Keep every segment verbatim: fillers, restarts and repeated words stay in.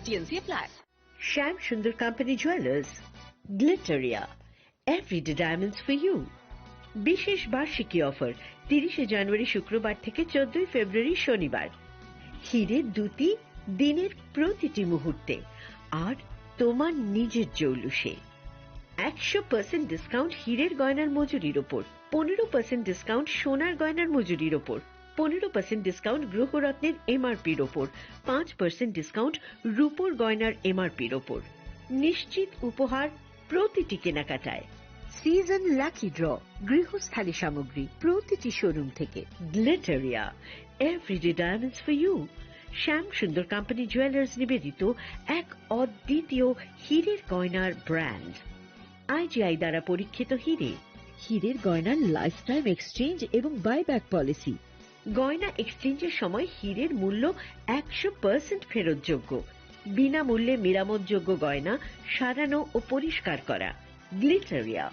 T N C apply. Shyam Sundar company jewellers, Glitteria, everyday diamonds for you. বিশেষ বার্ষিকী অফার, তিরিশে জানুয়ারি শুক্রবার থেকে চোদ্দই ফেব্রুয়ারি শনিবার। হিরে দ্যুতি দিনের প্রতিটি মুহূর্তে, আর তোমার নিজের জৌলুসে। একশো পার্সেন্ট ডিসকাউন্ট হিরের গয়নার মজুরির ওপর, পনেরো পার্সেন্ট ডিসকাউন্ট সোনার গয়নার মজুরির ওপর, পনেরো পার্সেন্ট ডিসকাউন্ট গ্রহরত্নের এমআরপির ওপর, পাঁচ পার্সেন্ট ডিসকাউন্ট রূপোর গয়নার এমআরপির ওপর। নিশ্চিত উপহার প্রতিটি কেনাকাটায়। সিজন লাকি ড্র, গৃহস্থালী সামগ্রী প্রতিটি শোরুম থেকে। Glitteria, everyday diamonds for you. Shyam Sundar company jewellers নিবেদিত এক অদ্বিতীয় হীরের গয়নার ব্র্যান্ড। আইজিআই দ্বারা পরীক্ষিত হীরে। হীরের গয়নার লাইফ টাইম এক্সচেঞ্জ এবং বাইব্যাক পলিসি। গয়না এক্সচেঞ্জের সময় হীরের মূল্য একশো পার্সেন্ট ফেরতযোগ্য, বিনামূল্যে মেরামতযোগ্য গয়না সারানো ও পরিষ্কার করা। Glitteria,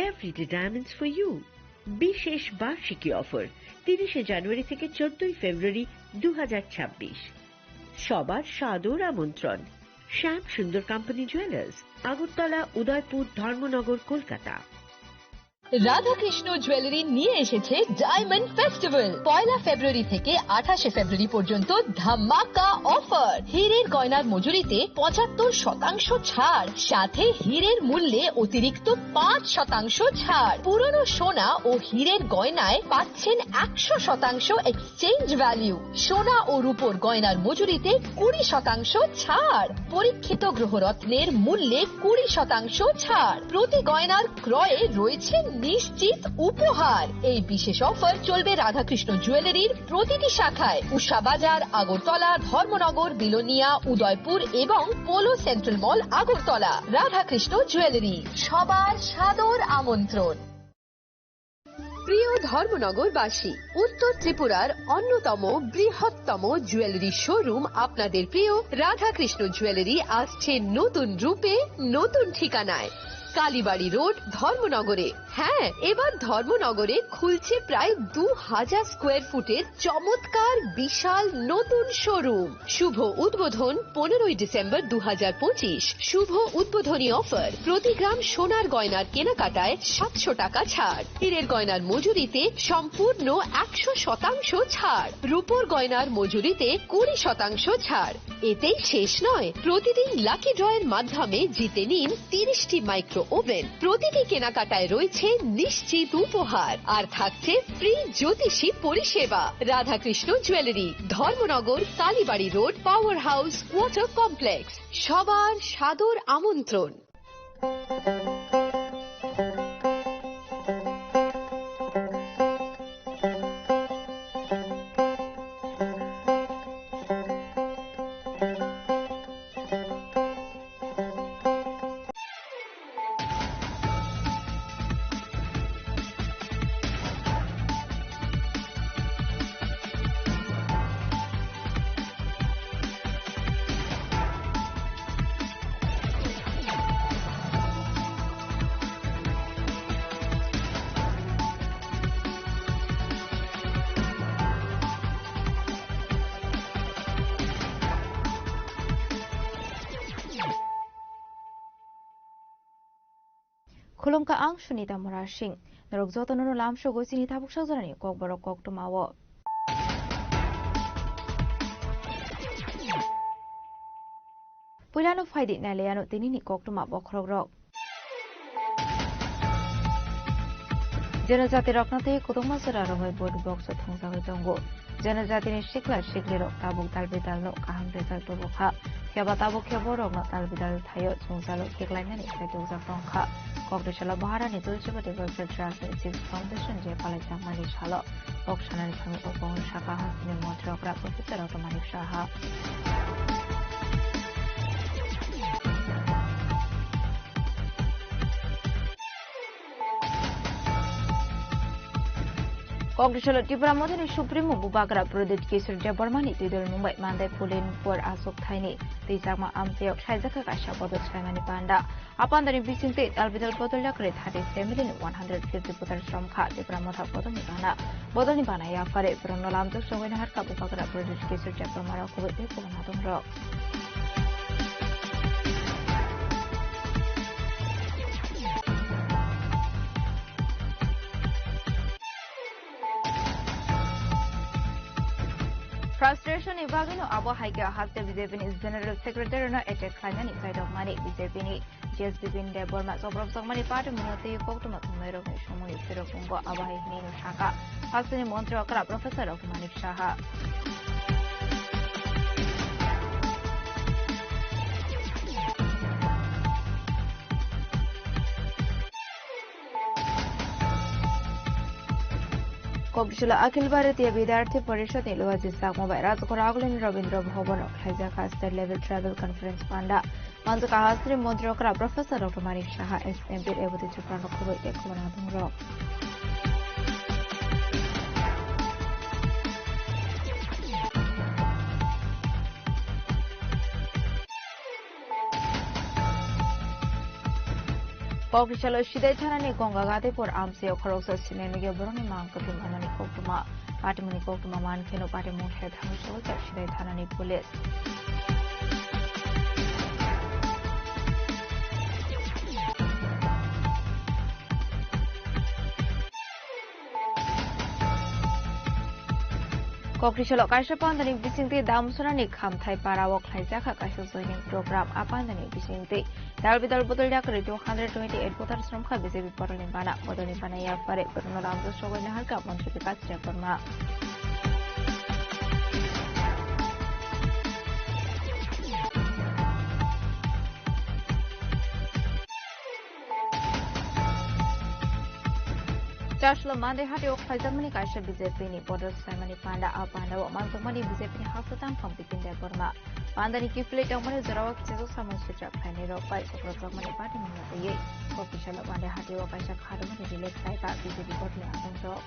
everyday diamonds for you. বিশেষ বার্ষিকী অফার, তিরিশে জানুয়ারি থেকে চোদ্দই ফেব্রুয়ারি দু হাজার ছাব্বিশ। সবার সাদর আমন্ত্রণ। শ্যাম সুন্দর কোম্পানি জুয়েলার্স, আগরতলা, উদয়পুর, ধর্মনগর, কলকাতা। রাধাকৃষ্ণ জুয়েলারি নিয়ে এসেছে ডায়মন্ড ফেস্টিভ্যাল। পয়লা ফেব্রুয়ারি থেকে আঠাশে ফেব্রুয়ারি পর্যন্ত ধামাকা অফার। হীরের গয়নার মজুরিতে পঁচাত্তর শতাংশ ছাড়, সাথে হীরের মূল্যে অতিরিক্ত পাঁচ শতাংশ ছাড়। পুরনো সোনা ও হীরের গয়নায় পাচ্ছেন একশো শতাংশ এক্সচেঞ্জ ভ্যালু। সোনা ও রূপোর গয়নার মজুরিতে কুড়ি শতাংশ ছাড়। পরীক্ষিত গ্রহরত্নের মূল্যে কুড়ি শতাংশ ছাড়। প্রতি গয়নার ক্রয়ে রয়েছে নিশ্চিত উপহার। এই বিশেষ অফার চলবে রাধাকৃষ্ণ জুয়েলারির প্রতিটি শাখায়, উষা বাজার, আগরতলা, ধর্মনগর, বিলোনিয়া, উদয়পুর এবং পোলো সেন্ট্রাল মল, আগরতলা। রাধাকৃষ্ণ জুয়েলারি, সবার সাদর আমন্ত্রণ। প্রিয় ধর্মনগরবাসী, উত্তর ত্রিপুরার অন্যতম বৃহত্তম জুয়েলারি শোরুম আপনাদের প্রিয় রাধাকৃষ্ণ জুয়েলারি আসছে নতুন রূপে, নতুন ঠিকানায়। কালীবাড়ি রোড, ধর্মনগরে। হ্যাঁ, এবার ধর্মনগরে খুলছে প্রায় দু হাজার স্কোয়ার ফুটের চমৎকার বিশাল নতুন শোরুম। শুভ উদ্বোধন পনেরোই ডিসেম্বর দু হাজার পঁচিশ। শুভ উদ্বোধনী অফার, প্রতি গ্রাম সোনার গয়নার কেনাকাটায় সাতশো টাকা ছাড়, হীরের গয়নার মজুরিতে সম্পূর্ণ একশো শতাংশ ছাড়, রূপোর গয়নার মজুরিতে কুড়ি শতাংশ ছাড়। এতেই শেষ নয়, প্রতিদিন লাকি ড্রয়ের মাধ্যমে জিতে নিন তিরিশটি মাইক্রো ওভেন। প্রতিটি কেনাকাটায় রয়েছে নিশ্চিত উপহার, আর থাকছে ফ্রি জ্যোতিষী পরিষেবা। Radhakrishna jewellery, Dharmanagar, Kalibari road, power house water complex. সবার সাদর আমন্ত্রণ। Khulumkha ang Sunita Murasing. Norok jotono no lamsogo chini tabuk sajorani kokborok koktwmao. Puilano phaidi nailaiano tinini koktwma bokhorokrok. Jonojati rokno tei kwbangma jora romwi vote box o thwngjagwi tongo. Jonojatini sikla siklirok tabuk dalbidalno kaham result tubu kha. Phiya ba tabuk khe borokno dalbidal thaio chwngjalo khiklainani khlai tubujak tong kha. Kokdisalo Maharani Tulsibati Welfare Trust ni Chips Foundation je palaijakmani salo kok sanani thani o kok sakha hasteni montri okra Professor Doctor Manik Saha. Kokdisalo Tipra Mothani Supremo Bubagra Pradyut Kishore Debbarmani twidul mungbai mandai pulin puar aswk thaini twijakma amtwiyok saijakha kaisa bodol swlaimani panda. A pandani bisingtwi dalbidal bodol yakarwi thirty family ni one hundred fifty voters romkha Tipra Motha bodolni bana. Bodolni bana yaphare borokno lamjak chongwi naharkha Bubagra Pradyut Kishore Debbarma rok kubui tei kubun adongrok. Frustration ni bagwino abo hai khe haste B J P ni General Secretary no attack khlainani chaidokmani. B J P ni G S Bipin Debbarma chopropjakmani party mungno twi koktwma thumnairokni sumui sirok tongo abo hai hwnwi sakha hasteni montri okra Professor Dr. Manik Saha. Kokdisalo Akhil Bharatiya Vidyarthi Parishad ni Luaji Chakma bai Rajghor Agulini Rabindra Bhavan o khlaijak State Level Tribal Conference panda. Manjak hasteni montri okra Professor Dr. Manik Saha, ex M P Rebati Tripura no khoboi tei khoboi nathung rok. Kokdisalo Sidai thanani Gongga Gatipur amchio khoroksa sinai nugwi borokni mang kwthwi manani koktwma. Patimungni koktwma man kheno patimung khe thangwi sogwi jak Sidai thanani police. Kokdisalo kaisa pandani bisingtwi Damsonani Khamthai Parao khlaijakha kaisa joining program. A pandani bisingtwi dal bidal bodol yakarwi two hundred twenty eight voter sromkha B J P bodolni bana. Bodolni bana yaphare borokno lamjak sogwi naharkha Montri Bikash Debbarma. Chaslo Mande Hati o khlaijakmani kaisa B J P ni bodol swlaimani panda. A panda o manjakmani B J P ni hasteni tongthok Bipin Debbarma. Pandani kiphilwi tongmani jorao kichajak samung swijak khlainairok bai chopropjakmani party mungno twiwi. Kokdisalo Mande Hati o kaisa kharmani release khlaikha B J P bodolni achangsong.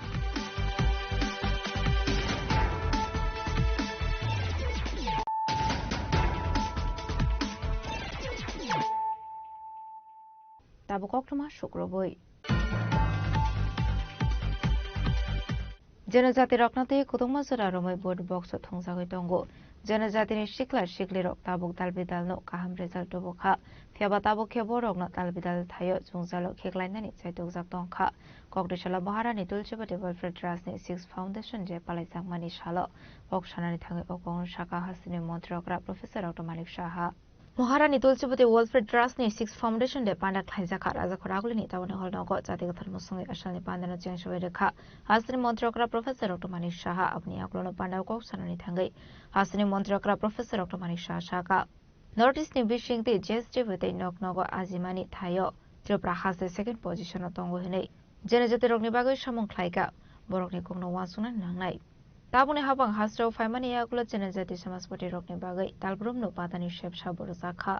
Tabuk koktwma sukrubwi. Jenojatirokno tei kwbangma jora romwi vote box o thwngjagwi tongo. Jenojatini sikla siklirok tabuk dal bidalno kaham result tubukha. Phiyaba tabuk khe borokno dal bidal thaio jwngjalo kheklainani chaitokjak tongkha. Kokdisalo Maharani Tulsibati Welfare Trust ni Six Foundation Day palaijakmani salo kok sanani thangwi o kokno sakha hasteni montri okra Professor Dr. Manik Saha. Maharani Tulsibati Welfare Trust ni Six Foundation Day panda khlaijakha Rajakhor Agulini Tabani Hall nogo. Jati kwthar mwswngwi asalni pandano cheng sogwi rwkha hasteni montri okra Professor Dr. Manik Saha. Aboni yagulono pandao kok sanani thangwi hasteni montri okra Professor Dr. Manik Saha sakha, North East ni bisingtwi G S T B tei nok nogo ajimani thaio Tripura haste second position o tongo hwnwi jenojatirokni bagwi samung khlaikha. Borokni kokno uansukna nangnai. Tabukni habang hasteo phaimani yagulo Jenajati Samajpati rokni bagwi talbrumno padani sepsa bo rwjakha.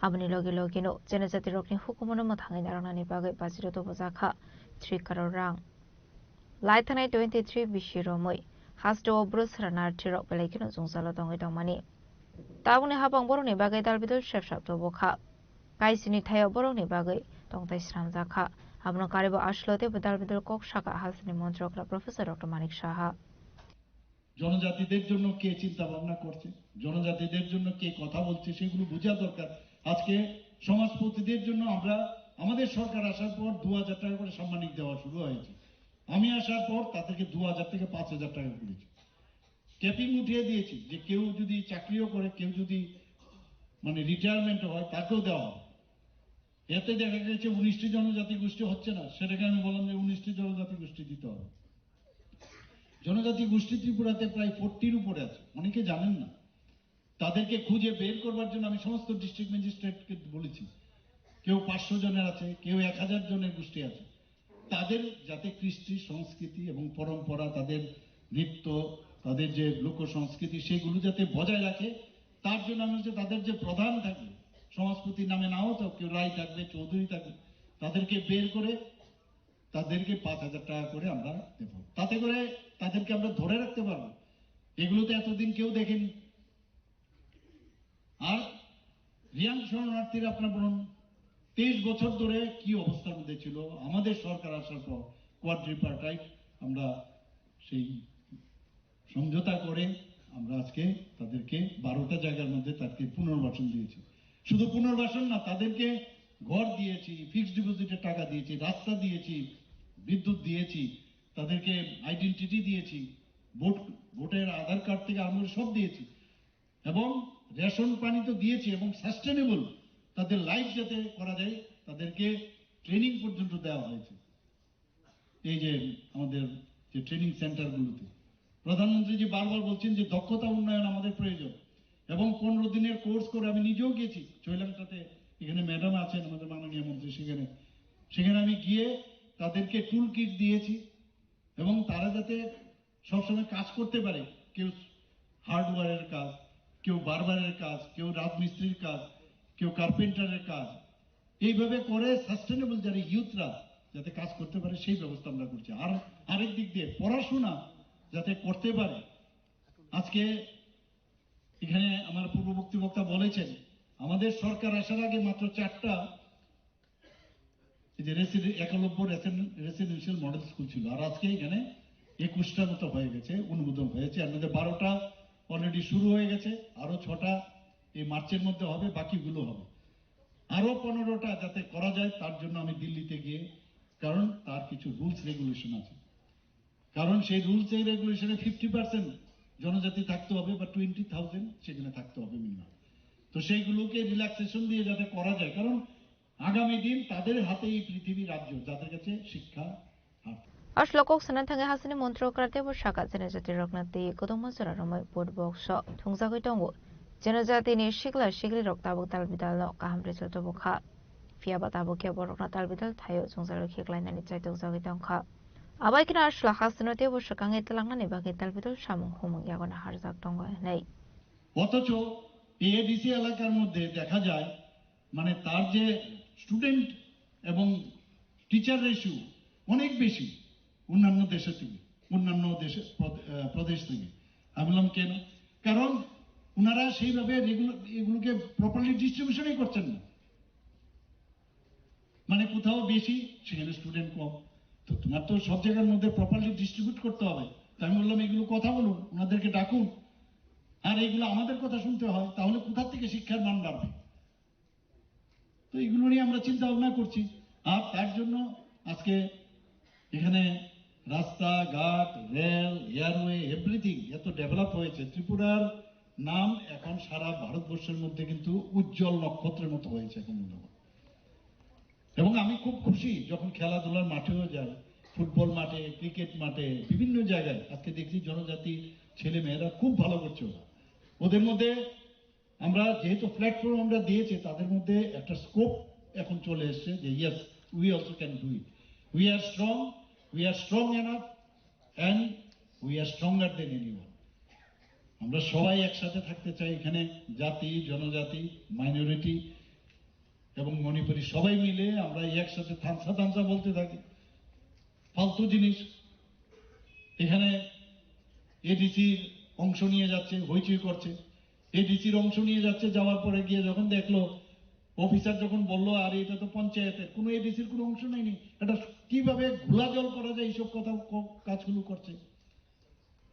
Aboni logi logino Jenajati rokni hukumono mwthangwi narwknani bagwi bajiro tubujakha three crore rang. Lai thanai twenty three bisi romwi hasteo bwrwsra narwthwirok belai kheno jwngjalo tongwi tongmani. Tabukni habang borokni bagwi dalbidal sepsa tubukha. Kaisini thaio borokni bagwi tongthai swnamjakha. Abono karibo aswlao teibo dalbidal kok sakha hasteni montri okra Professor Dr. Manik Saha. জনজাতিদের জন্য কে চিন্তা ভাবনা করছে, জনজাতিদের জন্য কে কথা বলছে, সেগুলো বোঝা দরকার। আজকে সমাজপতিদের জন্য আমরা, আমাদের সরকার আসার পর দু হাজার টাকা করে সাম্মানিক দেওয়া শুরু হয়েছে। আমি আসার পর তাদেরকে দু হাজার থেকে পাঁচ হাজার টাকা করেছি। ক্যাপিং উঠিয়ে দিয়েছি যে কেউ যদি চাকরিও করে, কেউ যদি মানে রিটায়ারমেন্ট হয়, তাকেও দেওয়া হবে। এতে দেখা গেছে উনিশটি জনজাতি গোষ্ঠী হচ্ছে না, সেটাকে আমি বললাম যে উনিশটি জনজাতি গোষ্ঠী দিতে হবে। জনজাতি গোষ্ঠী ত্রিপুরাতে প্রায় ফোরটির উপরে আছে, অনেকে জানেন না। তাদেরকে খুঁজে বের করবার জন্য আমি সমস্ত ডিস্ট্রিক্ট ম্যাজিস্ট্রেটকে বলেছি, কেউ পাঁচশো জনের আছে, কেউ এক হাজার জনের গোষ্ঠী আছে। তাদের যাতে কৃষ্টি, সংস্কৃতি এবং পরম্পরা, তাদের নৃত্য, তাদের যে লোক সংস্কৃতি, সেগুলো যাতে বজায় রাখে, তার জন্য আমি হচ্ছে তাদের যে প্রধান থাকবে, সমাজপতির নামে নাও তো, কেউ রায় থাকবে, চৌধুরী থাকবে, তাদেরকে বের করে তাদেরকে পাঁচ হাজার টাকা করে আমরা দেব। তাতে করে তাদেরকে আমরা ধরে রাখতে পারবো। এগুলো তো এতদিন কেউ দেখেনি। আর রিয়াং শরণার্থীরা, আপনারা বলুন, তেইশ বছর ধরে কি অবস্থার মধ্যে ছিল, আমাদের সরকার আসার পর কোয়াড্রিপার্টাইট আমরা সেই সমঝোতা করে আমরা আজকে তাদেরকে বারোটা জায়গার মধ্যে তাদেরকে পুনর্বাসন দিয়েছি। শুধু পুনর্বাসন না, তাদেরকে ঘর দিয়েছি, ফিক্সড ডিপোজিটের টাকা দিয়েছি, রাস্তা দিয়েছি, বিদ্যুৎ দিয়েছি, তাদেরকে আইডেন্টিটি দিয়েছি। ভোট, ভোটের আধার কার্ড থেকে আরম্ভ করে সব দিয়েছি। এবং রেশন পানি তো দিয়েছি এবং সাস্টেনেবল তাদের লাইফ যাতে করা যায়, তাদেরকে ট্রেনিং পর্যন্ত দেওয়া হয়েছে। এই যে আমাদের যে ট্রেনিং সেন্টারগুলোতে প্রধানমন্ত্রী যে বারবার বলছেন যে দক্ষতা উন্নয়ন আমাদের প্রয়োজন এবং পনেরো দিনের কোর্স করে, আমি নিজেও গেছি চৈলাংটাতে, এখানে ম্যাডাম আছেন আমাদের মাননীয় মন্ত্রী, সেখানে, সেখানে আমি গিয়ে তাদেরকে টুল কিট দিয়েছি এবং তারা যাতে সবসময় কাজ করতে পারে, কেউ হার্ডওয়্যারের কাজ, কেউ বার্বারের কাজ, কেউ রাজমিস্ত্রির কাজ, কেউ কার্পেন্টারের কাজ, এইভাবে করে সাস্টেনেবল যারা ইউথরা যাতে কাজ করতে পারে সেই ব্যবস্থা আমরা করছি। আর আরেক দিক দিয়ে পড়াশোনা যাতে করতে পারে। আজকে এখানে আমার পূর্ববর্তী বক্তা বলেছেন, আমাদের সরকার আসার আগে মাত্র চারটা এই যে রেসিডে-, একলব্য রেসিডেন-, রেসিডেন্সিয়াল মডেল স্কুল ছিল, আর আজকে এখানে একুশটা মতো হয়ে গেছে, অনুমোদন হয়েছে। এর মধ্যে বারোটা অলরেডি শুরু হয়ে গেছে, আরো ছটা এই মার্চের মধ্যে হবে, বাকিগুলো হবে। আরো পনেরোটা যাতে করা যায়, তার জন্য আমি দিল্লিতে গিয়ে, কারণ তার কিছু রুলস রেগুলেশন আছে, কারণ সেই রুলস এই রেগুলেশনে ফিফটি পার্সেন্ট জনজাতি থাকতে হবে বা টোয়েন্টি থাউজেন্ড সেখানে থাকতে হবে মিনিমাম। তো সেইগুলোকে রিল্যাক্সেশন দিয়ে যাতে করা যায়, কারণ আগামী দিন তাদের হাতে এই পৃথিবী রাজ্য, যাদের কাছে শিক্ষা হার। Aswk kok sana thangwi hasteni montri okra teibo saka jene jati rokno twi kwdwkma jora romwi vote box o thungjagwi tongo. Jene jatini sikla siklirok tabuk tal bidalno kaham result tubu kha. Phiya ba tabuk khe borokno tal bidal thaio chwngsairok khiklainani chai tokjagwi tongkha. Abai kheno aswla hasteno teibo swkangwi twlangnani bagwi tal bidal samung humung yago naharjak tongo hwnwi. অথচ এই এডিসি এলাকার মধ্যে দেখা যায়, মানে, তার যে স্টুডেন্ট এবং টিচার রেশিও অনেক বেশি অন্যান্য দেশের থেকে, অন্যান্য দেশের প্রদ-, আহ, প্রদেশ থেকে। আমি বললাম, "কেন?" কারণ ওনারা সেইভাবে রেগুলার এগুলোকে প্রপারলি ডিস্ট্রিবিউশনই করছেন না। মানে, কোথাও বেশি, সেখানে স্টুডেন্ট কম। তো তোমার তো সব জায়গার মধ্যে প্রপারলি ডিস্ট্রিবিউট করতে হবে। তো আমি বললাম, "এগুলো কথা বলুন, ওনাদেরকে ডাকুন। আর এগুলো আমাদের কথা শুনতে হয়, তাহলে কোথা থেকে শিক্ষার মান বাড়বে?" তো এগুলো নিয়ে আমরা চিন্তা ভাবনা করছি। আর তার জন্য আজকে এখানে রাস্তাঘাট, রেল, এয়ারওয়ে, এভরিথিং এত ডেভেলপ হয়েছে। ত্রিপুরার নাম এখন সারা ভারতবর্ষের মধ্যে কিন্তু উজ্জ্বল নক্ষত্রের মতো হয়েছে এখন, বন্ধুগণ। এবং আমি খুব খুশি যখন খেলাধুলার মাঠেও যাই, ফুটবল মাঠে, ক্রিকেট মাঠে, বিভিন্ন জায়গায় আজকে দেখছি জনজাতি ছেলে মেয়েরা খুব ভালো করছে। ওরা, ওদের মধ্যে আমরা যেহেতু প্ল্যাটফর্ম আমরা দিয়েছি, তাদের মধ্যে একটা স্কোপ এখন চলে এসেছে যে, "Yes, we also can do it. We are strong, we are strong enough and we are stronger than anyone." আমরা সবাই একসাথে থাকতে চাই এখানে, জাতি, জনজাতি, মাইনরিটি এবং মণিপুরি সবাই মিলে আমরা এই একসাথে থামসা থামসা বলতে থাকি। ফালতু জিনিস। এখানে এডিসির অংশ নিয়ে যাচ্ছে, হইচই করছে। এডিসির অংশ নিয়ে যাচ্ছে, যাওয়ার পরে গিয়ে যখন দেখলো, অফিসার যখন বলল, "আরে, এটা তো পঞ্চায়েতের, কোনো এডিসির কোনো অংশ নেয়নি, এটা কিভাবে ঘোলা জল করা যায়, এইসব কথা ক-, কাজগুলো করছে।"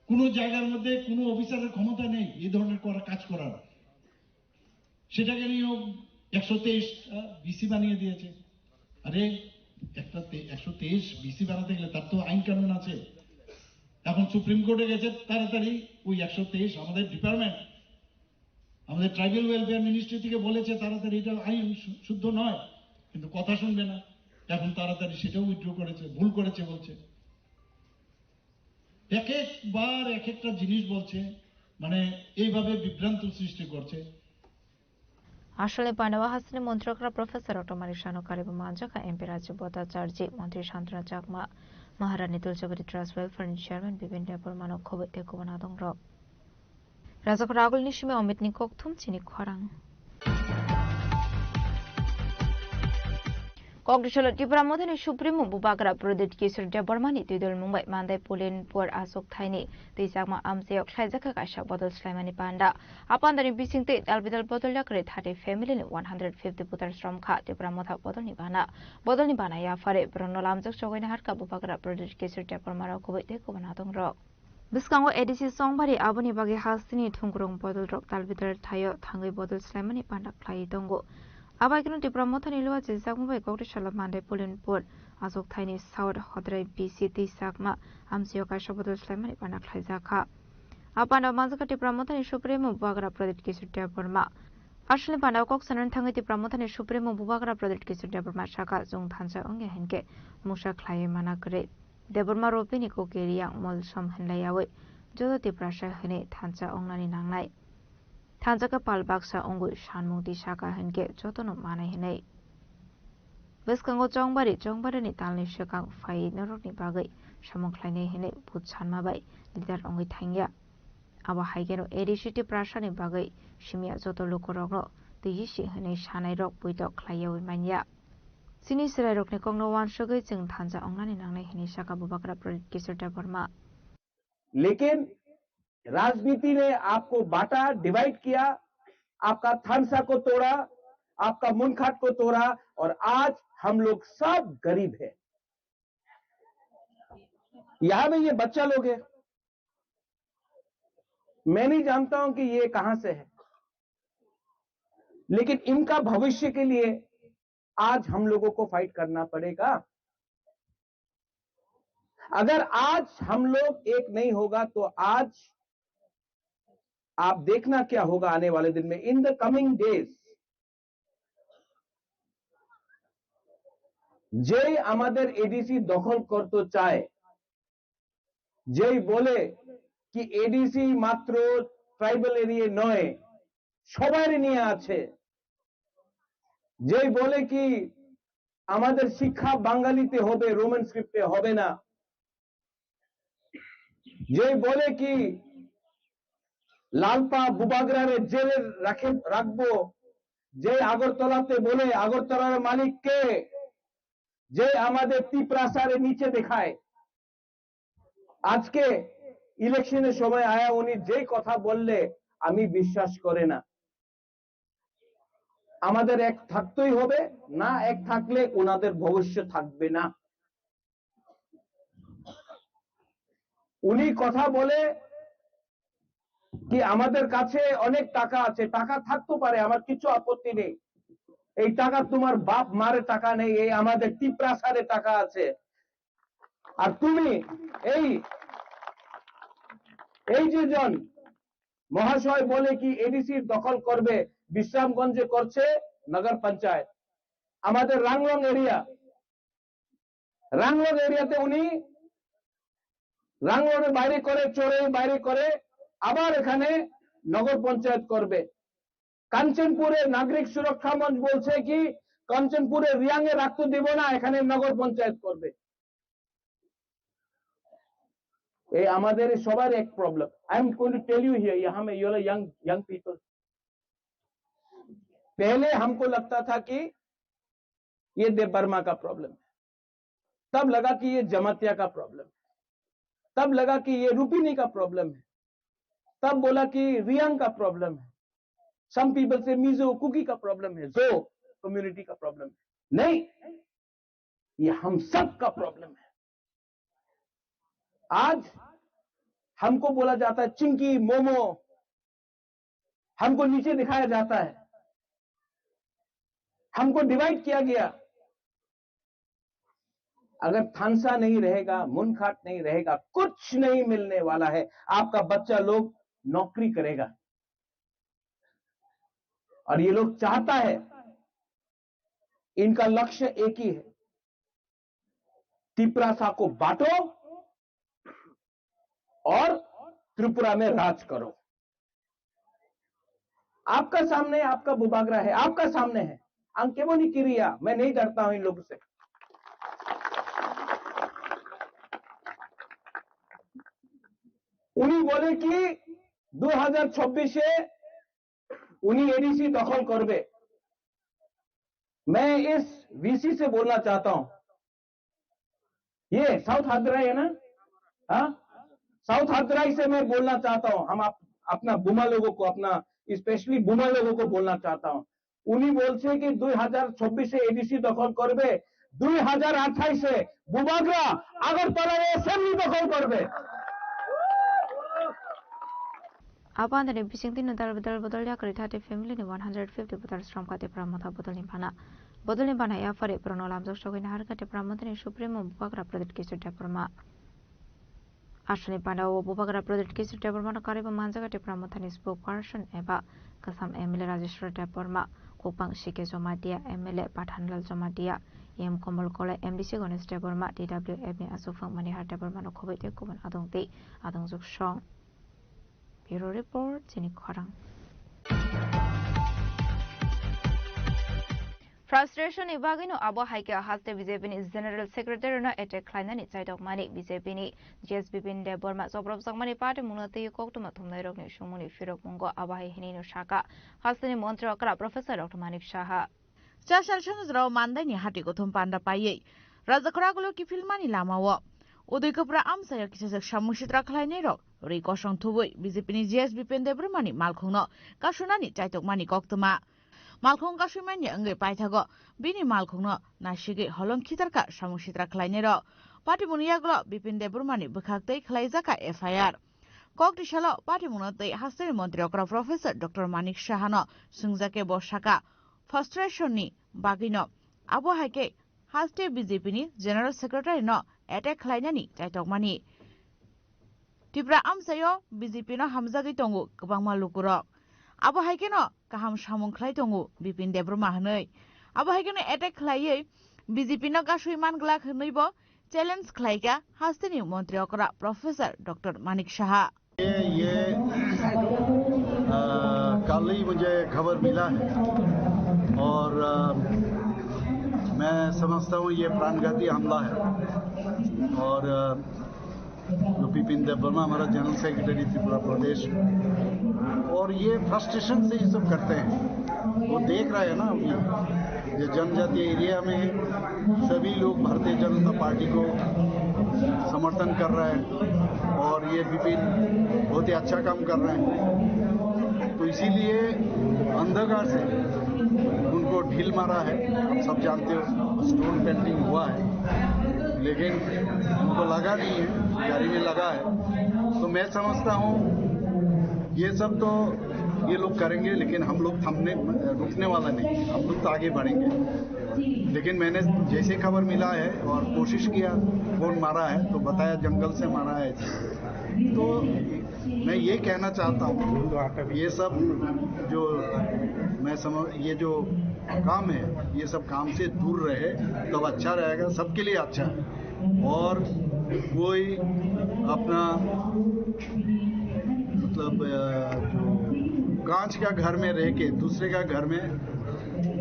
কোনো জায়গার মধ্যে কোনো অফিসারের ক্ষমতা নেই এই ধরনের করা, কাজ করার। সেটাকে নিয়েও একশো তেইশ বিসি বানিয়ে দিয়েছে। আরে, একটা তে-, একশো তেইশ বিসি বানাতে গেলে তার তো আইন কানুন আছে। এখন সুপ্রিম কোর্টে গেছে, তাড়াতাড়ি ওই একশো তেইশ আমাদের ডিপার্টমেন্ট, আমাদের ট্রাইবাল ওয়েলফেয়ার মিনিস্ট্রি থেকে বলেছে তাড়াতাড়ি, এটা আইন শু-, শুদ্ধ নয়, কিন্তু কথা শুনবে না। এখন তাড়াতাড়ি সেটাও উইথড্র করেছে, ভুল করেছে বলছে। এক একবার এক একটা জিনিস বলছে, মানে, এইভাবে বিভ্রান্ত সৃষ্টি করছে। Aswlni panao hasteni montri okra Professor Doctor Manik Sano karibo manjakha M P Rajib Bhattacharjee, Montri Santana Chakma, Maharani Tulsibari Trust Welfare ni Chairman Bipin Debbarmano khobwi tei kubun adongrok. Rajakhor agulni simi Omitni kokthum chini khorang. Kokdisolo Tipra Mothani Supremo Bubagra Pradyut Kishore Debbarmani twidulmung bai Mandai Pulinpur achuk thaini twichakma amchaio khlaijakha kaisa bodol swlaimani panda. A pandani bisingtwi dalbidal bodol yakarwi thirty family ni one hundred fifty voters romkha Tipra Motha bodolni bana. Bodolni bana yapharwi borokno lamjak chogwi naharkha Bubagra Pradyut Kishore Debbarmano kubui tei kubun adongrok. Bwskango A D C Songbari aboni bagwi hasteni thungkrung bodolrok dalbidal thaio thangwi bodol swlaimani panda khlaiwi tongo. Abaikeno Tipra Mothani Lua Chijakma bai Kokri Sala Mandai Pulinpur, Asok Thaini South Hodrai B C twi Sakma, Amsio kaisa bodol swlaimani bana khlaijak kha. A panda manjak kha Tipra Mothani Supremo Bubagra Pradyut Kishore Debbarma. Aswlni panda kok sanani thangwi Tipra Mothani Supremo Bubagra Pradyut Kishore Debbarma saka, chwng thansa wngya hinkhe mungsa khlaiwi mana kwrwi. Debbarma Robini kok Riyang Molsom hinlaiyawi joto Tiprasa hwnwi thansa wngnani nangnai. Thansa khe pal baksa wngwi sanmung twi saka hinkhe jotono manai hinwi. Bwskango Chongbari, Chongbarini talni swkang phaiwi norokni bagwi samung khlainai hinwi buj sanma bai leader wngwi thangya. Abo hai kheno A D C Tiprasani bagwi simiya joto lukurokno twi si hinwi sanairok poito khlaiyawi manya. Chini chwrairokni kokno uansugwi chwng thansa wngnani nangnai hinwi saka Bubagra Pradyut Kishore Debbarma. लेकिन राजनीति ने आपको बांटा, डिवाइड किया, आपका थानसा को तोड़ा, आपका मुनखाट को तोड़ा, और आज हम लोग सब गरीब हैं। यहाँ में ये बच्चा लोग हैं, मैं नहीं जानता हूं कि ये कहां से है, लेकिन इनका भविष्य के लिए आज हम लोगों को फाइट करना पड़ेगा। अगर आज हम लोग एक नहीं होगा तो आज आप देखना क्या होगा आने वाले दिन में, in the coming days। যেই আমাদের এডিসি দখল করতে চায়, যেই বলে কি এডিসি মাত্র ট্রাইবাল এরিয়া নয়, সবার নিয়ে আছে, যেই বলে কি আমাদের শিক্ষা বাঙালিতে হবে, রোমান স্ক্রিপ্টে হবে না, যেই বলে কি লালপা বুবাগ্রারে জেলে রাখে রাখবো, যে আগরতলাতে বলে আগরতলার মালিক কে, যে আমাদের তিপ্রাসারে নিচে দেখায়। আজকে ইলেকশনের সময় আয়া উনি যেই কথা বললে আমি বিশ্বাস করে না। আমাদের এক থাকতেই হবে, না এক থাকলে ওনাদের ভবিষ্যৎ থাকবে না। উনি কথা বলে কি আমাদের কাছে অনেক টাকা আছে, টাকা থাকতে পারে, আমার কিছু আপত্তি নেই। এই টাকা তোমার বাপ মারে টাকা নেই, এই আমাদের তিপ্রাসারে টাকা আছে। আর তুমি এই এই যে জন মহাশয় বলে কি এডিসি দখল করবে, বিশ্রামগঞ্জে করছে নগর পঞ্চায়েত, আমাদের রাংলং এরিয়া, রাংলং এরিয়াতে উনি রাংলংয়ের বাইরে করে, চোরে বাইরে করে, আবার এখানে নগর পঞ্চায়েত করবে। কাঞ্চনপুরে নাগরিক সুরক্ষা মঞ্চ বলছে কি কাঞ্চনপুরে রিয়াং এ রাখতে দিব না, এখানে নগর পঞ্চায়েত করবে। এই আমাদের সবার এক problem. I am going to tell you here, यहाँ में ये वाला यंग यंग पीपल, पहले हमको लगता था कि ये देव वर्मा का प्रॉब्लम है, तब लगा कि ये जमातिया का प्रॉब्लम है, तब लगा कि ये रूपिनी का प्रॉब्लम है, तब बोला कि रियांग का प्रॉब्लम है। सम पीपल से मिजो कुकी का प्रॉब्लम है, जो कम्युनिटी का प्रॉब्लम है। नहीं, ये हम सब का प्रॉब्लम है। आज हमको बोला जाता है चिंकी, मोमो, हमको नीचे दिखाया जाता है, हमको डिवाइड किया गया। अगर थानसा नहीं रहेगा, मुनखाट नहीं रहेगा, कुछ नहीं मिलने वाला है। आपका बच्चा लोग नौकरी करेगा, और ये लोग चाहता है, इनका लक्ष्य एक ही है, तिप्रासा को बांटो और त्रिपुरा में राज करो। आपका सामने आपका बुबागरा है, आपका सामने है। Ang kebo ni kiriya, मैं नहीं डरता हूं इन लोगों से। উনি বলে কি দুই হাজার চব্বিশে উনি এডিসি দখল করবে। मैं इस वीसी से बोलना चाहता हूं, ये साउथ हदराई है ना? हाँ, साउथ हदराई से मैं बोलना चाहता हूं, हम आप, अपना बुमा लोगों को, अपना स्पेशली बुमा लोगों को बोलना चाहता हूं। উনি বলছে কি দুই হাজার চব্বিশে এডিসি দখল করবে, দুই হাজার আঠাইশে বুবাগরা আগরতলার অ্যাসেম্বলি দখল করবে। Abo andani bisingtwi no dal bidal bodol yakarwi thirty family ni one hundred fifty voters romkha Tipra Motha bodolni bana. Bodolni bana yaphari borokno lamjak sogwi naharkha Tipra Mothani Supremo Bubagra Pradyut Kishore Debbarma. Aswkni pandao Bubagra Pradyut Kishore Debbarmano karwibo manjago Tipra Mothani spokesperson eba Kasam M L A Rajeshwar Debbarma, Kokbang C K Jamatia, M L A Pathanlal Jamatia, E M Komol Kolai, M D C Ganesh Debbarma, T W F ni aswk phang Manihar Debbarmano khobwi tei kubun adong tei adongjwk song. Bureau Report, chini khorang. Frustration ni bagwino abo hai khe haste B J P ni General Secretary no attack khlainani chaitokmani B J P ni G S Bipin Debbarma chopropjakmani party mungno twi koktwma thumnairokni sumungni phirokmungo abo hai hinwi no saka hasteni montri okra Professor Doctor Manik Saha. Chasal sanjrao mandaini hati kothom panda paiwi Rajakhora gulo kiphilmani lamao Udoi Kwpra amchaio kisajak samung sitra khlainairok rwi kosong thubui B J P ni G S Bipin Debbarmani malkhungno kasunani chaitokmani koktwma. Malkhung kasuimani wngwi paithago bini malkhungno naisigwi holong khitarkha samung sitra khlainairok. Patimungni yagulo Bipin Debbarmani bwkhak twi khlaijakha F I R. Kok tisalo patimungno twi hasteni montri okra Professor Doctor Manik Sahano swngjak khe bo saka, frustration ni bagwino abo hai khe haste B J P ni General Secretary no attack khlainani chaitokmani. Tipra amchaio B J P no hamjagwi tongo kwbangma lukurok. Abo hai kheno kaham samung khlai tongo Bipin Debbarma hwnwi. Abo hai kheno attack khlaiwi B J P no gasui man glak hwnwi bo challenge khlaikha hasteni montri okra Professor Doctor Manik Saha. ये ये आ, कल ही मुझे खबर मिला है और आ, मैं समझता हूँ ये प्राणघाती हमला है और आ, जो बिपिन देबवर्मा हमारा जनरल सेक्रेटरी त्रिपुरा प्रदेश, और ये फ्रस्ट्रेशन से ये सब करते हैं। वो देख रहा है ना अभी, ये जनजातीय एरिया में सभी लोग भारतीय जनता पार्टी को समर्थन कर रहा है और ये बिपिन बहुत ही अच्छा काम कर रहे हैं, तो इसीलिए अंधकार से उनको ढील मारा है। आप सब जानते हो, स्टोन पेल्टिंग हुआ है, लेकिन उनको लगा नहीं है, गाड़ी में लगा है। तो मैं समझता हूँ ये सब तो ये लोग करेंगे, लेकिन हम लोग थमने, रुकने वाला नहीं, हम लोग तो आगे बढ़ेंगे। लेकिन मैंने जैसे खबर मिला है और कोशिश किया, कौन मारा है, तो बताया जंगल से मारा है। तो मैं ये कहना चाहता हूँ, ये सब जो मैं समझ, ये जो काम है, ये सब काम से दूर रहे, तब अच्छा रहेगा, सबके लिए अच्छा है। और कोई अपना, मतलब, अ, जो कांच का घर में रह के दूसरे का घर में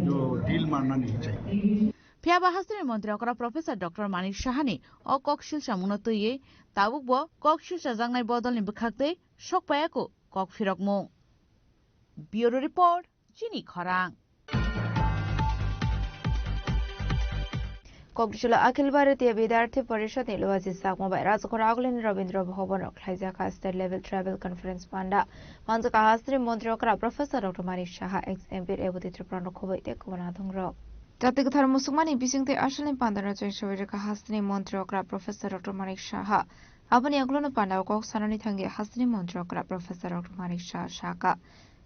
जो डील मारना नहीं चाहिए। Phiya ba hasteni montri okra Professor Doctor Manik Sahani o kok silsa mungno twiwi tabuk bo kok silsa jaknai bodolni bwkhak tei sok paiyaku kok phirokmung. Bureau Report, chini khorang. Kokdisolo Akhil Bharatiya Vidyarthi Parishad ni luaji sakma bai Rajghor Agulini Rabindra Bhavan o khlaijak State Level Tribal Conference panda. Manjak hasteni montri okra Professor Doctor Manik Saha, ex M P Reboti Tripura no khoboi tei kubun adongrok. Jati kwthar musukmani bisingtwi asalni pandano cheng sobai rwkha hasteni montri okra Professor Doctor Manik Saha. Aboni yagulono pandao kok sanani thangwi hasteni montri okra Professor Doctor Manik Saha saka.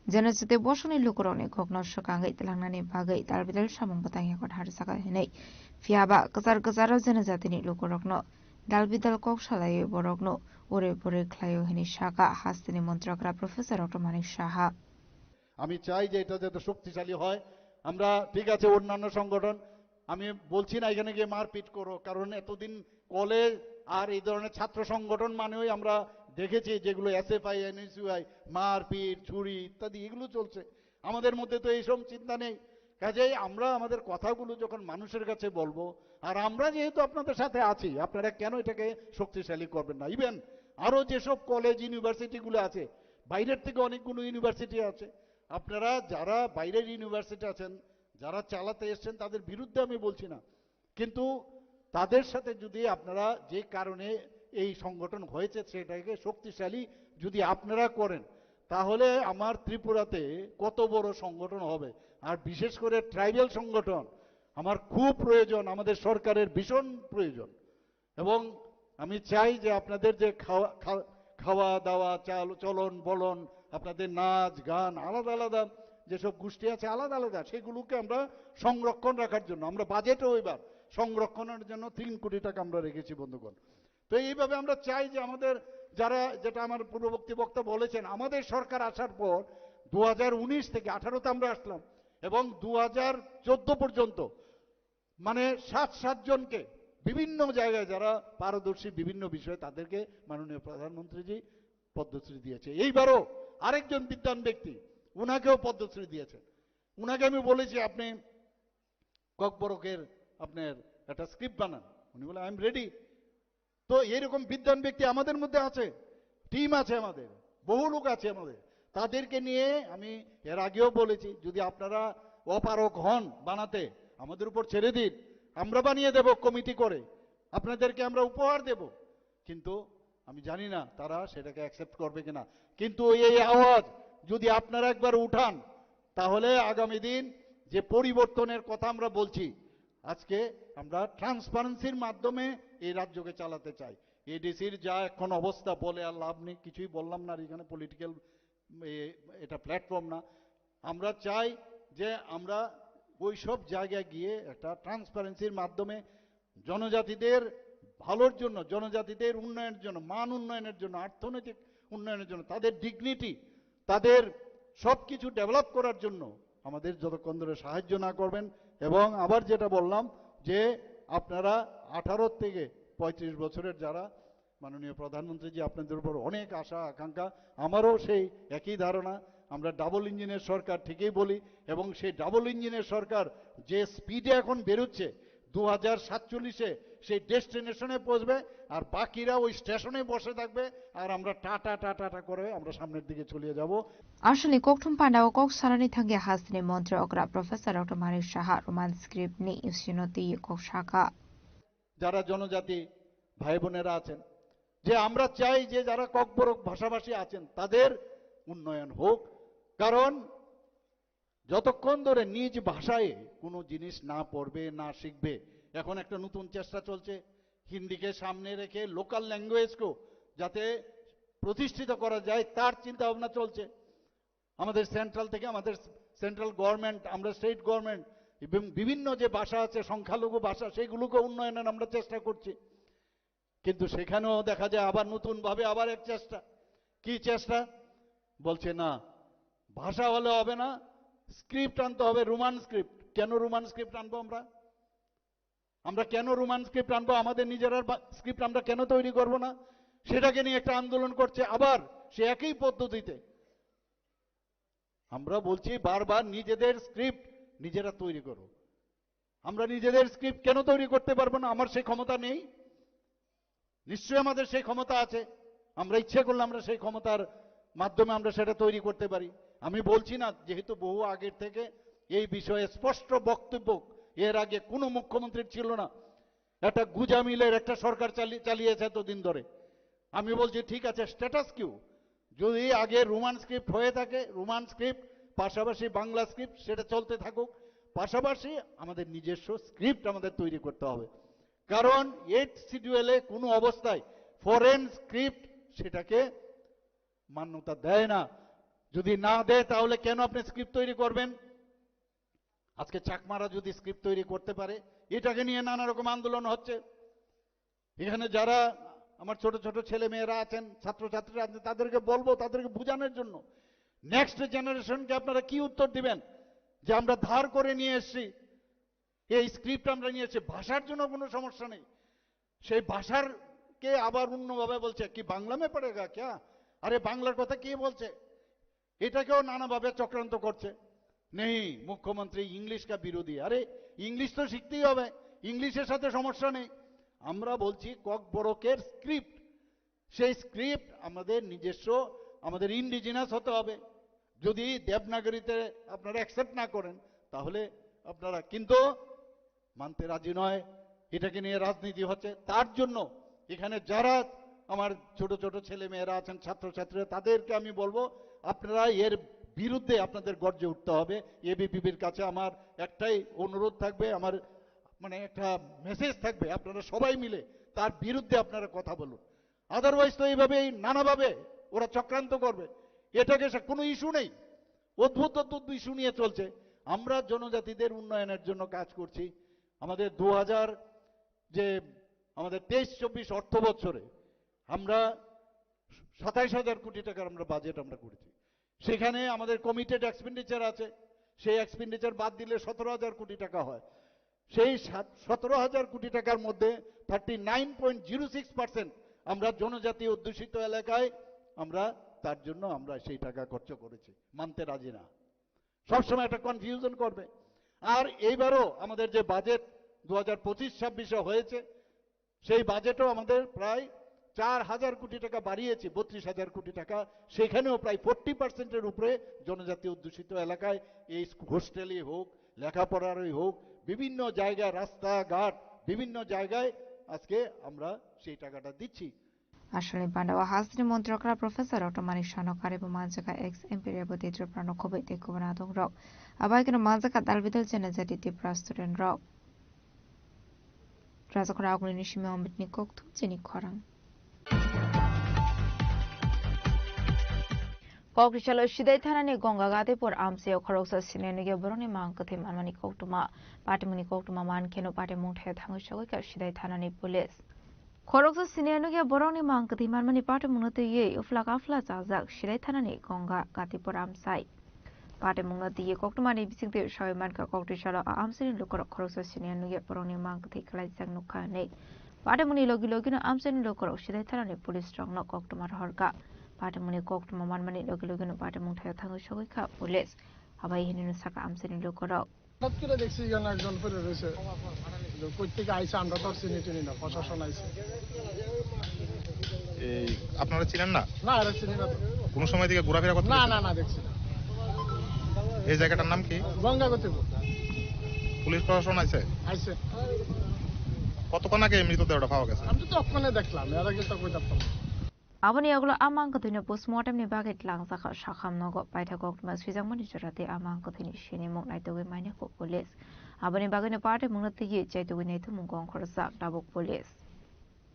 Jeno jete bosongni lukurokni kokno swkangwi tlangnani bagwi dalbidal samung bwtang yakon harjaka hinwi. Phiya ba kwchar kwcharo jeno jatini lukurokno dalbidal kok salaiwi borokno ure pore khlaio hinwi saka hasteni montri okra Professor Doctor Manik Saha. আমি চাই যে এটা যাতে শক্তিশালী হয়। আমরা, ঠিক আছে, অন্যান্য সংগঠন, আমি বলছি না এখানে গিয়ে মারপিট করো, কারণ এতদিন কলেজ আর এই ধরনের ছাত্র সংগঠন মানেই আমরা দেখেছি যেগুলো এসএফআই, এনএসইউআই, মারপিট, ছুরি ইত্যাদি এগুলো চলছে। আমাদের মধ্যে তো এইসব চিন্তা নেই। কাজেই আমরা আমাদের কথাগুলো যখন মানুষের কাছে বলবো, আর আমরা যেহেতু আপনাদের সাথে আছি, আপনারা কেন এটাকে শক্তিশালী করবেন না? ইভেন আরও যেসব কলেজ ইউনিভার্সিটিগুলো আছে, বাইরের থেকে অনেকগুলো ইউনিভার্সিটি আছে, আপনারা যারা বাইরের ইউনিভার্সিটি আছেন, যারা চালাতে এসছেন, তাদের বিরুদ্ধে আমি বলছি না, কিন্তু তাদের সাথে যদি আপনারা যে কারণে এই সংগঠন হয়েছে সেটাকে শক্তিশালী যদি আপনারা করেন, তাহলে আমার ত্রিপুরাতে কত বড় সংগঠন হবে। আর বিশেষ করে ট্রাইবাল সংগঠন আমার খুব প্রয়োজন, আমাদের সরকারের ভীষণ প্রয়োজন। এবং আমি চাই যে আপনাদের যে খাওয়া, খা-, খাওয়া দাওয়া, চাল, চলন বলন, আপনাদের নাচ গান আলাদা আলাদা, যেসব গোষ্ঠী আছে আলাদা আলাদা, সেগুলোকে আমরা সংরক্ষণ রাখার জন্য আমরা বাজেটও এবার সংরক্ষণের জন্য তিন কোটি টাকা আমরা রেখেছি বন্ধুগণ। তো এইভাবে আমরা চাই যে আমাদের যারা, যেটা আমার পূর্ববর্তী বক্তা বলেছেন, আমাদের সরকার আসার পর দু হাজার উনিশ থেকে আঠারোতে আমরা আসলাম এবং দু হাজার চোদ্দ পর্যন্ত মানে সাত সাত জনকে বিভিন্ন জায়গায় যারা পারদর্শী বিভিন্ন বিষয়ে তাদেরকে মাননীয় প্রধানমন্ত্রীজি পদ্মশ্রী দিয়েছে। এইবারও আরেকজন বিদ্বান ব্যক্তি, ওনাকেও পদ্মশ্রী দিয়েছে। ওনাকে আমি বলেছি, "আপনি ককবরকের আপনার একটা স্ক্রিপ্ট বানান।" উনি বলে, "আই এম রেডি।" তো এইরকম বিদ্বান ব্যক্তি আমাদের মধ্যে আছে, টিম আছে আমাদের, বহু লোক আছে আমাদের। তাদেরকে নিয়ে আমি এর আগেও বলেছি, যদি আপনারা অপারক হন বানাতে, আমাদের উপর ছেড়ে দিন, আমরা বানিয়ে দেব কমিটি করে, আপনাদেরকে আমরা উপহার দেব। কিন্তু আমি জানি না তারা সেটাকে অ্যাকসেপ্ট করবে কিনা। কিন্তু এই আওয়াজ যদি আপনারা একবার উঠান, তাহলে আগামী দিন যে পরিবর্তনের কথা আমরা বলছি, আজকে আমরা ট্রান্সপারেন্সির মাধ্যমে এই রাজ্যকে চালাতে চাই। এডিসির যা এখন অবস্থা, বলে আর লাভ নেই, কিছুই বললাম না, আর এখানে পলিটিক্যাল এটা প্ল্যাটফর্ম না। আমরা চাই যে আমরা ওই সব জায়গায় গিয়ে একটা ট্রান্সপারেন্সির মাধ্যমে জনজাতিদের ভালোর জন্য, জনজাতিদের উন্নয়নের জন্য, মান উন্নয়নের জন্য, অর্থনৈতিক উন্নয়নের জন্য, তাদের ডিগনিটি, তাদের সব কিছু ডেভেলপ করার জন্য আমাদের যতক্ষণ ধরে সাহায্য না করবেন। এবং আবার যেটা বললাম যে আপনারা আঠারো থেকে পঁয়ত্রিশ বছরের যারা, মাননীয় প্রধানমন্ত্রীজি, আপনাদের উপর অনেক আশা আকাঙ্ক্ষা, আমারও সেই একই ধারণা। আমরা ডাবল ইঞ্জিনের সরকার ঠিকই বলি, এবং সেই ডাবল ইঞ্জিনের সরকার যে স্পিডে এখন বেরোচ্ছে, দু হাজার সাতচল্লিশে সেই ডেস্টিনেশনে পৌঁছবে, আর বাকিরা ওই স্টেশনে বসে থাকবে, আর আমরা টাটা টাটা টাটা করে আমরা সামনের দিকে চলিয়ে যাব। Aswkni kokthum pandao kok sanani thangya hasteni montri okra Professor Doctor Manik Saha Roman script ni usino twi kok sakha. যারা জনজাতি ভাই বোনেরা আছেন, যে আমরা চাই যে যারা ককবরক ভাষাভাষী আছেন তাদের উন্নয়ন হোক, কারণ যতক্ষণ ধরে নিজ ভাষায় কোনো জিনিস না পড়বে, না শিখবে, এখন একটা নতুন চেষ্টা চলছে হিন্দিকে সামনে রেখে লোকাল ল্যাঙ্গুয়েজকেও যাতে প্রতিষ্ঠিত করা যায়, তার চিন্তা ভাবনা চলছে। আমাদের সেন্ট্রাল থেকে, আমাদের সেন্ট্রাল গভর্নমেন্ট, আমরা স্টেট গভর্নমেন্ট এবং বিভিন্ন যে ভাষা আছে, সংখ্যালঘু ভাষা, সেইগুলোকে উন্নয়নের আমরা চেষ্টা করছি। কিন্তু সেখানেও দেখা যায় আবার নতুনভাবে আবার এক চেষ্টা। কি চেষ্টা? বলছে, "না, ভাষা হলে হবে না, স্ক্রিপ্ট আনতে হবে, রোমান স্ক্রিপ্ট।" কেন রোমান স্ক্রিপ্ট আনবো আমরা? আমরা কেন রোমান স্ক্রিপ্ট আনবো? আমাদের নিজেরার বা-, স্ক্রিপ্ট আমরা কেন তৈরি করব না? সেটাকে নিয়ে একটা আন্দোলন করছে আবার সে একই পদ্ধতিতে। আমরা বলছি বারবার, নিজেদের স্ক্রিপ্ট নিজেরা তৈরি করো। আমরা নিজেদের স্ক্রিপ্ট কেন তৈরি করতে পারবো না? আমার সেই ক্ষমতা নেই? নিশ্চয়ই আমাদের সেই ক্ষমতা আছে। আমরা ইচ্ছে করলে আমরা সেই ক্ষমতার মাধ্যমে আমরা সেটা তৈরি করতে পারি। আমি বলছি না, যেহেতু বহু আগের থেকে এই বিষয়ে স্পষ্ট বক্তব্য এর আগে কোনো মুখ্যমন্ত্রীর ছিল না। একটা গুজা মিলের একটা সরকার চালি-, চালিয়েছে এতদিন ধরে। আমি বলছি, ঠিক আছে, স্ট্যাটাস কিউ, যদি আগে রোমান স্ক্রিপ্ট হয়ে থাকে, রোমান স্ক্রিপ্ট পাশাপাশি বাংলা স্ক্রিপ্ট, সেটা চলতে থাকুক। পাশাপাশি আমাদের নিজস্ব স্ক্রিপ্ট আমাদের তৈরি করতে হবে, কারণ এইট শিডিউলে কোনো অবস্থায় ফরেন স্ক্রিপ্ট সেটাকে মান্যতা দেয় না। যদি না দেয়, তাহলে কেন আপনি স্ক্রিপ্ট তৈরি করবেন? আজকে চাকমারা যদি স্ক্রিপ্ট তৈরি করতে পারে, এটাকে নিয়ে নানা রকম আন্দোলন হচ্ছে। এখানে যারা আমার ছোট ছোট ছেলে মেয়েরা আছেন, ছাত্রছাত্রীরা আছেন, তাদেরকে বলবো, তাদেরকে বোঝানোর জন্য, নেক্সট জেনারেশনকে আপনারা কি উত্তর দিবেন যে আমরা ধার করে নিয়ে এসেছি, এই স্ক্রিপ্ট আমরা নিয়ে এসেছি, ভাষার জন্য কোনো সমস্যা নেই। সেই ভাষার কে আবার অন্যভাবে বলছে, "কি বাংলা মে পড়েগা ক্যা? আরে, বাংলার কথা কে বলছে?" এটাকেও নানাভাবে চক্রান্ত করছে। নেই, মুখ্যমন্ত্রী ইংলিশ কা বিরোধী। আরে, ইংলিশ তো শিখতেই হবে, ইংলিশের সাথে সমস্যা নেই। আমরা বলছি ককবরকের স্ক্রিপ্ট, সেই স্ক্রিপ্ট আমাদের নিজস্ব, আমাদের ইন্ডিজিনাস হতে হবে। যদি দেবনাগরীতে আপনারা অ্যাকসেপ্ট না করেন, তাহলে আপনারা কিন্তু মানতে রাজি নয়। এটাকে নিয়ে রাজনীতি হচ্ছে। তার জন্য এখানে যারা আমার ছোট ছোট ছেলে মেয়েরা আছেন, ছাত্রছাত্রীরা, তাদেরকে আমি বলবো, আপনারা এর বিরুদ্ধে আপনাদের গর্জে উঠতে হবে। এবিপিবির কাছে আমার একটাই অনুরোধ থাকবে, আমার মানে একটা মেসেজ থাকবে, আপনারা সবাই মিলে তার বিরুদ্ধে আপনারা কথা বলুন। আদারওয়াইজ তো এইভাবেই নানাভাবে ওরা চক্রান্ত করবে। এটাকে সে কোনো ইস্যু নেই। অদ্ভুত অদ্ভুত ইস্যু নিয়ে চলছে। আমরা জনজাতিদের উন্নয়নের জন্য কাজ করছি। আমাদের দু হাজার, যে আমাদের তেইশ চব্বিশ অর্থ বছরে আমরা সাতাইশ হাজার কোটি টাকার আমরা বাজেট আমরা করেছি। সেখানে আমাদের কমিটেড এক্সপেন্ডিচার আছে, সেই এক্সপেন্ডিচার বাদ দিলে সতেরো হাজার কোটি টাকা হয়। সেই সাত- সতেরো হাজার কোটি টাকার মধ্যে thirty nine point zero six percent আমরা জনজাতি অধ্যুষিত এলাকায় আমরা তার জন্য আমরা সেই টাকা খরচ করেছি, মানতে রাজি না। সবসময় একটা কনফিউশন করবে। আর এইবারও আমাদের যে বাজেট দু হাজার পঁচিশ ছাব্বিশে হয়েছে, সেই বাজেটও আমাদের প্রায় চার হাজার কোটি টাকা বাড়িয়েছি, বত্রিশ হাজার কোটি টাকা। সেখানেও প্রায় ফোর্টি পার্সেন্টের উপরে জনজাতি অধ্যুষিত এলাকায়, এই স্কু- হোস্টেলই হোক, লেখাপড়ারই হোক, বিভিন্ন জায়গায়, রাস্তাঘাট, বিভিন্ন জায়গায় আজকে আমরা সেই টাকাটা দিচ্ছি। Asalni pandao hasteni montrokra Professor Doctor Manik Saha no karibo manjaka ex M P Reboti Tripura no khoboi tei kubun adong rok. Abai keno manjaka dalbidal jena jadi Tripura student rok. Rajakhor agulini simi Omritni kokthum chini khorang. Kokrisalo Sidai thanani Gongga Gatipur amchaio khoroksa siniya nugya borokni mang kwthwi manmani koktwma. Patimungni koktwma mankheno patimung thaio thangwi sogwi kha Sidai thanani police. Khoroksa siniya nugya borokni mang kwthwi manmani patimungno twiwi uphla kaphla chajak Sidai thanani Gongga Gatipur amchai. Patimungno twiwi koktwmani bisingtwi sawi mankha, kokthwi salo a amchaini lukurok khoroksa siniya nugya borokni mang kwthwi khlaijak nukha hwnwi. Patimungni logi logino amchaini lukurok Sidai thanani police rokno koktwma rohorkha. Patimungni koktwma manmani logi logino patimung thaio thangwi sogwi kha police. Abai hinwi saka amchaini lukurok. হঠাৎ করে দেখছি এখানে একজন পড়ে রয়েছে। কোথেকে আইছে আমরা তো আর চিনি টিনি না, প্রশাসন আইছে। এই আপনারা চিনেন না? না, এরা চিনি না তো। কোনো সময় থেকে ঘোরাফেরা করতে না, দেখছেন? না, না, দেখছি না। এই জায়গাটার নাম কি? গঙ্গা গতিপুর। পুলিশ প্রশাসন আছে? আইছে। কতক্ষণ আগে এই মৃতদেহটা পাওয়া গেছে? আমি তো তখনই দেখলাম, এর আগে তো কই দেখতাম না। Aboni yagulo a mang kwthwino postmortem ni bagwi tlangjak kha sakham nogo. Paithak koktwma swijakmani jora tei a mang kwthwini sinimung naitugwi maina kho police. Aboni bagwino patimungno twiwi chaitugwi naitugmung gong khorjak tabuk police.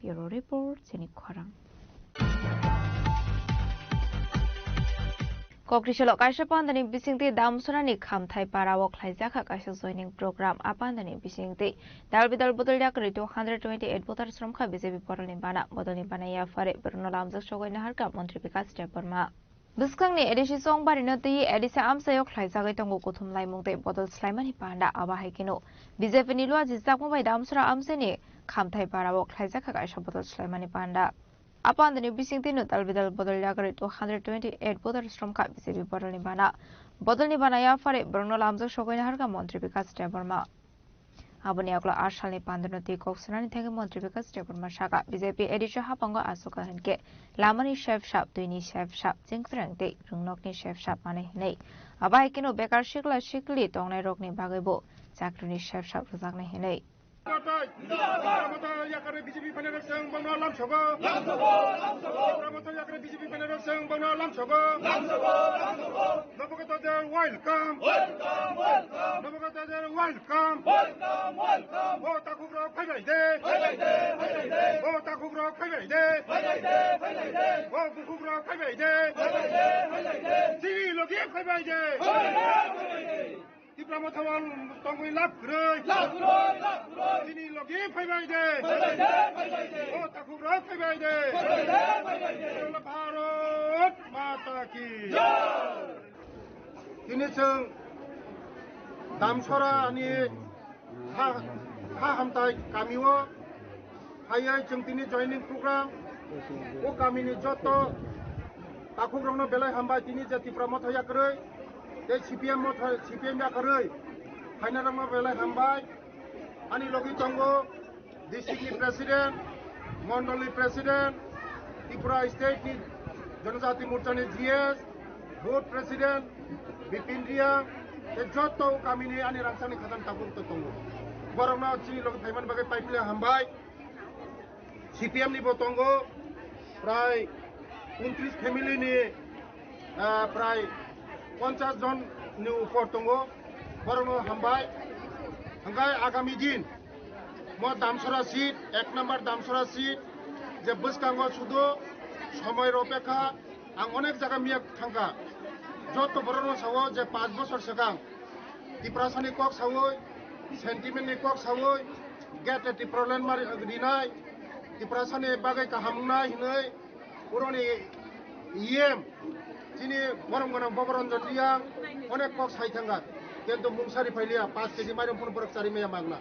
Bureau report, chini khorang. Kokrisalo kaisa pandani bisingtwi Damsorani Khamthai Parao khlaijak kha kaisa joining program. A pandani bisingtwi dal bidal bodol yakarwi two hundred twenty eight voters romkha B J P bodolni bana. Bodolni bana yaphari borokno lamjak sogwi naharkha Montri Bikash Debbarma. Bwskangni A D C Chongbarino twi A D C amchaio khlaijagwi tongo kuthum laimung tei bodol swlaimani panda. Abo hai kheno B J P ni luajijakma bai Damsora amchaini Khamthai Parao khlaijak kha kaisa bodol swlaimani panda. A pandani bisingtwi no dal bidal bodol yakarwi two hundred twenty eight voters romkha B J P bodolni bana. Bodolni bana yaphari borokno lamjak sogwi naharkha Montri Bikash Debbarma. Aboni yagulo a salni pandano twi kok sanani thangwi Montri Bikash Debbarma saka, B J P A D C hapango achukha hinkhe lamani sep sap, twini sep sap, chengphrang tei rwngnokni sep sap manwi hwnwi. Abo hai kheno bekar sikla sikli tongnairokni bagwibo chakrini sep sap rwjaknai hwnwi. Yakarwi B J P phainairok chwng bono lamsogo. Lamsogo, lamsogo. Yakarwi B J P phainairok chwng bono lamsogo. Lamsogo, lamsogo. Nabokata Welcome! Welcome, welcome! Nabokata Welcome! Welcome, welcome! O takhukrok phaibai de! Phaibai de, phaibai de! O takhukrok phaibai de! Phaibai de, phaibai de! O bukhukrok phaibai de! Phaibai de, phaibai de! Chini logi phaibai de! Phaibai de, phaibai de! Tipra Motha o tongwi lab kwrwi! Lab kwrwi, lab kwrwi! Chini logi phaibai de! Phaibai de, phaibai de! O takhukrok phaibai de! Phaibai de, phaibai de! Bharat Mata ki! Jai! Tini chwng Damsora ni ha, ha hamtai kami o phaiwi chwng tini joining program. O kami ni joto takhuk rok no belai hambai, tini je Tipra Motha yakarwi tei C P M Motha, C P M yakarwi phainai rok no belai hambai. Ani logi tongo district ni president, mondol ni president, Tripura state ni Janajati Morcha ni G S, board president, Bipin Reang, tei joto o kami ni ani rangchak ni khatang tabuk to tongo. Borok no chini logi phaimani bagwi paipli hambai. C P M ni bo tongo, prai untris family ni, ah, prai ponchas jon ni upor tongo, borok no hambai. Hingke agami din mo Damsora seat, ek number Damsora seat, je bwskango sudo somoi ropekha, Ang onek jaga miya thangkha. Joto borokno sao je panch bosor swkang Tiprasani kok saui, sentiment ni kok saui, gate Tipraland mari rinai, Tiprasani bagwi kaham wngnai hinui, uroni E M, chini borom gwnang Boboranjan Reang, onek kok sai thangkha. Kintu mungsari phailiya, panch K G mairum phano borok chari maya magna.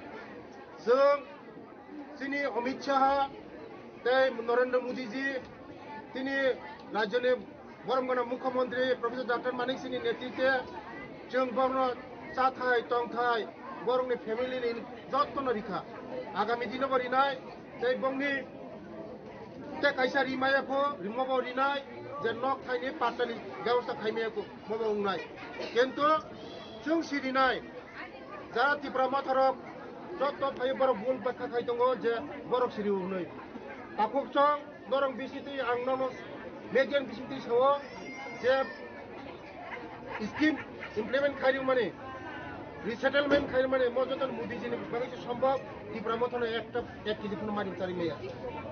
Chwng chini Amit Shah tei Narendra Modi ji, chini rajyoni borom gwnang Mukhyamantri Professor Doctor Manik Singh ni netritwe chwng borokno chathai tongthai borokni family ni jotono rikha. Agami dino bo rinai tei bongni tei kaisa rimaya pho rimo bo rinai je nok thaini pattani bebosta khaimaya pho mo bo wngnai. Kintu chwng si rinai. Jara Tipra Motha rok joto phai borok bul bakha khai tongo je borok siri hwnwi. Takhuk chong norok bisitwi ang nono media ni bisitwi sao je scheme implement khai mani, resettlement khai mani, mo joto Modi ji ni bagwi se sombhob Tipra Motha no ekta ek K G phano mani chari maya.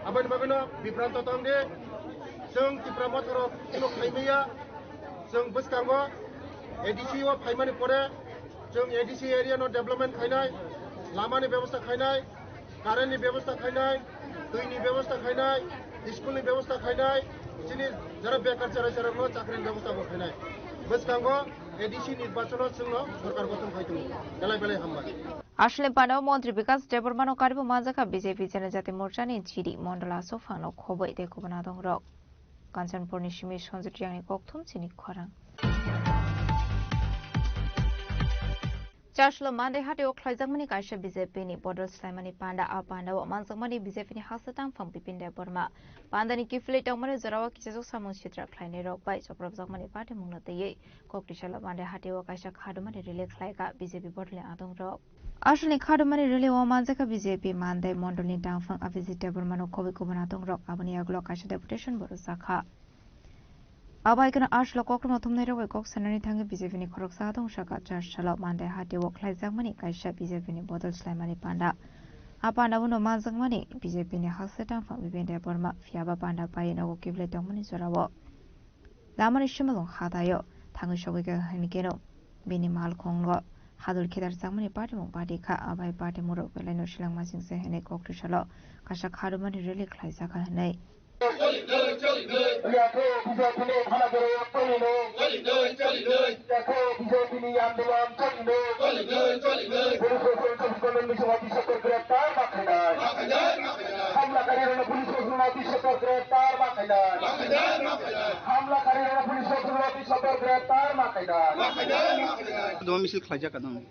Aboni bagwi no bibranto tong de, chwng Tipra Motha rok phano khai maya, chwng bwskango A D C o phaimani pore chwng A D C area no development khainai, lamani bebosta khainai, current ni bebosta khainai, twi ni bebosta khainai, school ni bebosta khainai, chini jara bekar cherai cherokno chakri ni bebosta bo khainai. Bwskango A D C nirbachon o chwngno sorkar gothon khai tongo. Belai belai hambai. Asle panao Montri Bikas Debbarmano karibo manjakha B J P Janajati Morcha ni G D Mondol Aswk phangno khoboi de kubuna dongrok. Kanchanpurni simi Sanjit Riyangni kokthum chini khorang. Chaslo Mande hatio khlaijakmani kaisa B J P ni bodol slaimani panda, a panda o manjakmani B J P ni hastang phang Bipin Debbarma. Panda ni kiphilwi tongmani jorao kichajak samung sitra khlainai rok bai chopropjakmani party mungno twiwi kok tisalo Mande hatio kaisa khadumani rally khlaika B J P bodol ni adong rok. Aswkni khadumani rally o manjakha B J P Mandai mondolni dangphang Abhijit Debbarmano khobwi kubun atongrok, aboni yagulo kaisa deputation bo rwjakha. Abo hai kheno aswk kokthumno thumnairok bai kok sanani thangwi B J P ni khoroksa adong saka char salo Mandai hatio khlaijakmani kaisa B J P ni bodol slaimani panda. A panda uno manjakmani B J P ni haksa dangphang Bipin Debbarma, phiyaba panda pai nogo kiphilwi tongmani jorao. Lamani simalwng hataio thangwi sogwi kha hwnwi kheno bini malkhungo hadul khedar changmani patimung pati kha, abai patimung rok belai no selengma singse hwnwi kok twisalo kaisa khadumani rally khlaijakha hwnwi. Yakhe B J P ni phanagoro tongwino. Yakhe B J P ni andolon tongwino. Police station chobbish ghonta ni bisingo bisapor greptar ma khainai. Hamlakari rokno police station o bisapor greptar ma khainai. Hamlakari rokno police station o bisapor greptar ma khainai. Duma misil khlaijak ka dong.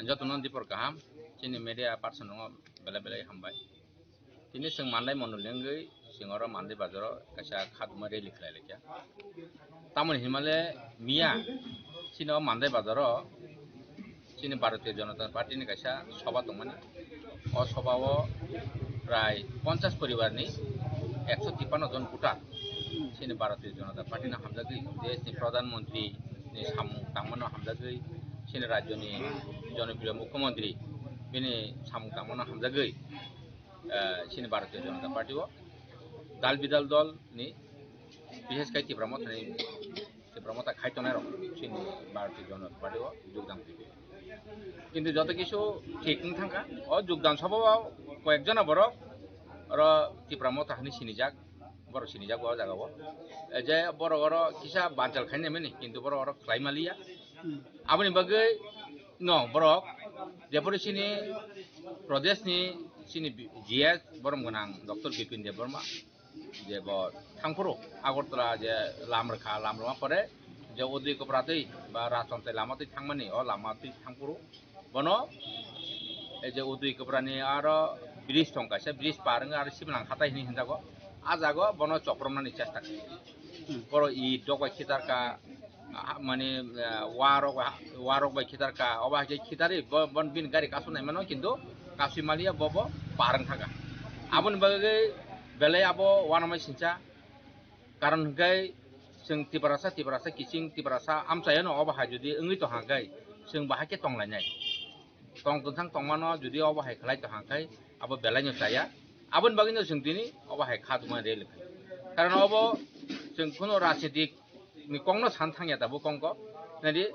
Jotono dipor kaham, chini media person rokno belai belai hambai. Tini chwng Mandai mondol ni wngwi chwng oro Mandai bazaro kaisa khaduma rally khlai laikha. Tamoni hinmale miya chini o Mandai bazaro chini Bharatiya Janata Party ni kaisa soba tongmani. O soba o prai ponchas poribar ni ekso tippanno jon voter chini Bharatiya Janata Party no hamjagwi, desh ni Pradhan Mantri ni samung tangmano hamjagwi, chini rajyo ni jonopriyo Mukhyamantri bini samung tangmano hamjagwi, eh, chini Bharatiya Janata Party o dal bidal dol ni, bishes khai Tipra Motha ni, Tipra Motha khai tongnai rok chini Bharatiya Janata Party o jogdan khai. Kintu joto kisu thik wng thangkha. O jogdan soba o koyek jona borok oro Tipra Motha hinwi sinijak, borok sinijak o jaga o. E je borok oro kisa banchal khainai mani, kintu borok oro khlai maliya. Aboni bagwi no borok jephuru chini Pradesh ni chini G S borom gwnang Doctor Bipin Debbarma je bo thangphuru Agartala je lam rwkha, lam rwma pore je Udayakopra twi ba Rajchandni lama twi thangmani, o lama twi thangphuru bono e je Udayakopra ni aro bridge tong kaisa, bridge par wngwi aro Sibnang hatai hinwi hinjago, a jago bono chopromnani chesta kha. Borok i dok bai khitar ka, ah, mani, ah, warok, warok bai khitar ka, obo hai khe khitarwi bo, bon bini gari kasu nai mano, kintu kasui maliya bo, bo parang thaka. Aboni bagwi belai abo uanamai sincha, karon hwnkhe chwng Tiprasa, Tiprasa kiching, Tiprasa amchayano obo hai jodi wngwi tongkha hwnkhe chwng bahai khe tonglainai. Tong tongthang tongmano jodi obo hai khlai tongkha hwnkhe abo belaino chaya. Aboni bagwino chwng tini obo hai kha tongmani rally khai. Karon obo Chwng kheno rajnitik ni kokno san thangya tabuk kongko. Nadi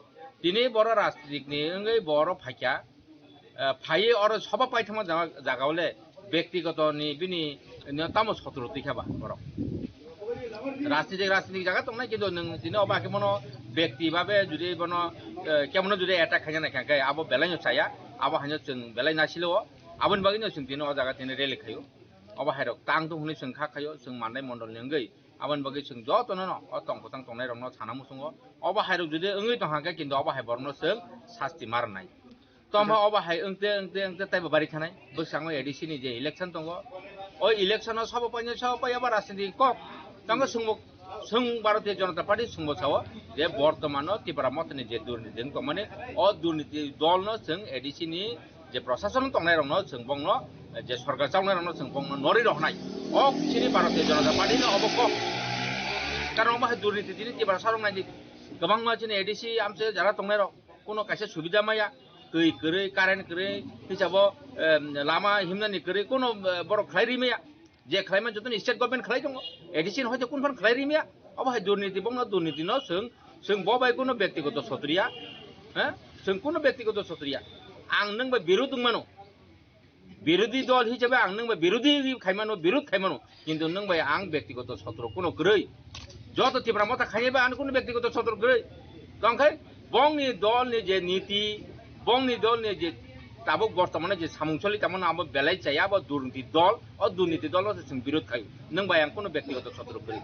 tini boro rajnitik ni wngwi boro phaikya. Eh, phaiwi oro soba paithakma jaga, jaga ole bektigoto ni bini no tamo sotro twi kha ba borok. Rajnitik, rajnitik jaga tongnai, kintu nwng tini obo hakhe bono bekti babe judi bono, eh, kebono judi attack khaina naikha khe abo belai no chaya, abo haino chwng belai nasilo o. Aboni bagwi no chwng tini o jaga tini rally khaio. Obo hairok tang tong hwnwi chwng kha khaio, chwng mandai mondol ni wngwi. Aboni bagwi chwng jotono no o tong kwchang tongnai rokno sana muchungo. Obo hairok judi wngwi tong kha khe, kintu obo hai borokno chwng sasti ma rwnai. Tongma obo hai wngte, wngte, wngte taibo bari thanai. Bwskango A D C ni je election tongo. O election o sabo painai, sabo pai abo rajniti kok. Tango sungbo, sung Bharatiya Janata Party sungbo sao je bortomano Tipra Mothani je durniti wng tongmani, o durniti dolno chwng A D C ni je prosason tongnai rokno chwng bongno, je sorkar chaunai rokno chwng bongno norwi rohnai. O chini Bharatiya Janata Party no obo kok. Karon obo hai durniti tini Tipra sarok naidi. Kwbangma chini A D C amche jara tongnai rok. Kuno kaisa subida maya, twi kwrwi, current kwrwi, hisabo, em, lama himnani kwrwi, kuno, eh, borok khlai ri maya. Je khlai man jotoni state government khlai tongo, A D C ni hoite kun phan khlai ri maya. Obo hai durniti, bongno durniti no chwng, chwng bo bai kuno bektigoto sotriya, eh? Chwng kuno bektigoto sotriya. Ang nwng bai birud wng mano. Birodhi dol hisabe ang nwng bai birodhi khai mano, birod khai mano, kintu nwng bai ang bektigoto sotro kuno kwrwi. Joto Tipra Motha khainai bai ano kuno bektigoto sotro kwrwi. Tongkhe bongni dolni je niti, bongni dolni je tabuk bortomane je samung choli tamo abo belai chaya, abo durniti dol, o durniti dol no se chwng birod khai. Nwng bai ang kuno bektigoto sotro kwrwi.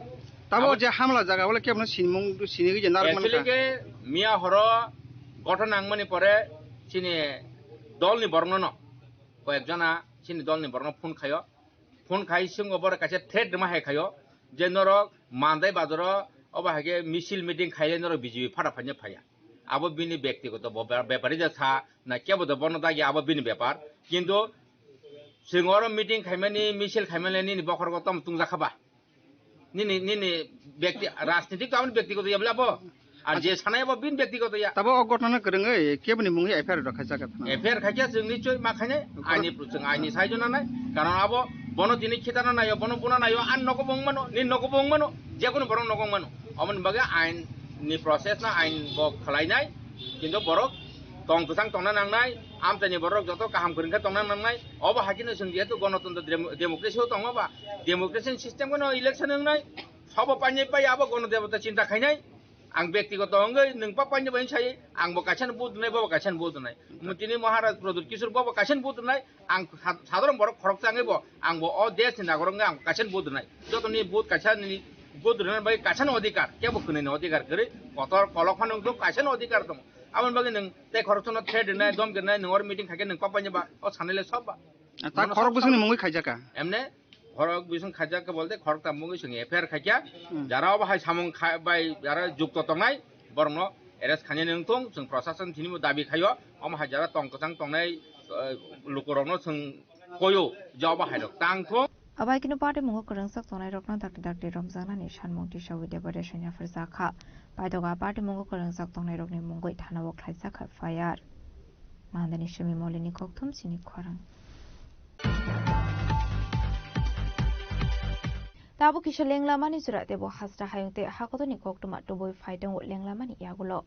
Tamo abo je hamla jaga bole kebono sinmung sinigwi je narwk actually mankha. Ke miya horo gothon nangmani pore chini dolni borokno no koyek jona chini dolni borokno phone khaio. Phone khai swngo borok kaisa threat rwma hai khaio je norok Mandai bazaro obo hai khe misil meeting khaile norok B J P phara phaina phaiya. Abo bini bektigoto bo-, bepari da sa na kebo da bono dagi abo bini bepar. Kintu chwng oro meeting khaimani, misil khaimani nini bokhorogo tamo tungjakha ba? Nini, nini bekti, rajnitik to aboni bektigoto ya bole abo. Ar je sanai abo bini bektigoto ya. Tabo o gotno kwrwngwi keboni mungwi F I R rok khaijak thana. F I R khaikhe chwng nichoi ma khainai, ani, chwng ani saijo nanai. Karon abo bono tini khitana naio, bono buna naio, ani nogo bo wng mano, nini nogo bo wng mano, jekunu borok nogo wng mano. Aboni bagwi ain ni process no ain bo khwlainai, kintu borok tong kwchang tongna nangnai, amchaini borok joto kaham kwrwng khe tongna nangnai. Obo hai kheno chwng jehetu gonotontro dem-, democracy o tongo ba, democracy ni system kheno election wngnai, sobo painai pai abo gonodebota chinta khainai. Ang bektigoto wngwi nwng pa painai bai sai, ang bo kaisa no vote rwnai, bo bo kaisa no vote rwnai. Tini Maharaj Pradyut Kishore bo bo kaisa no vote rwnai, ang sa-, sadharon borok khoroksa wngwi bo, ang bo o desh ni nagorok wngwi ang kaisa no vote rwnai. Jotoni vote kaisa ni vote rwna bai kaisa no odhikar, kebo khwnwi ni odhikar kwrwi, kotor kolok phano wngthok kaisa no odhikar tongo. Aboni bagwi nwng tei khoroksa no threat rwnai, dhomki rwnai, nwng oro meeting khaikhe nwng pa painai ba, o sanai le sob ba. Ta khorok bwswkni mungwi khaijak kha? Emne khorok bwswk khaijak kha bolte khorok tam mungwi chwng F I R khaikha. Hmm. Jara obo hai samung kha-, bai jara jukto tongnai borokno arrest khainani wngthung, chwng prosason thinimo dabi khaio, omo hai jara tong kwchang tongnai, eh, lukurokno chwng koio je obo hai rok tang thung. Abai kino party mungo kwrwngsak tongnai rokno dakti dakti romjaknani sanmung tisawi Debbareshwrni apharjakha. Paitoka party mungo kwrwngsak tongnai rokni mungwi thanao khlaijak kha F I R. Mandani simi molini kokthum sini khorang. Tabuk kisa lenglamani jora tebo hasra hayung tei hakotoni koktwma tubui phai tongo lenglamani yagulo.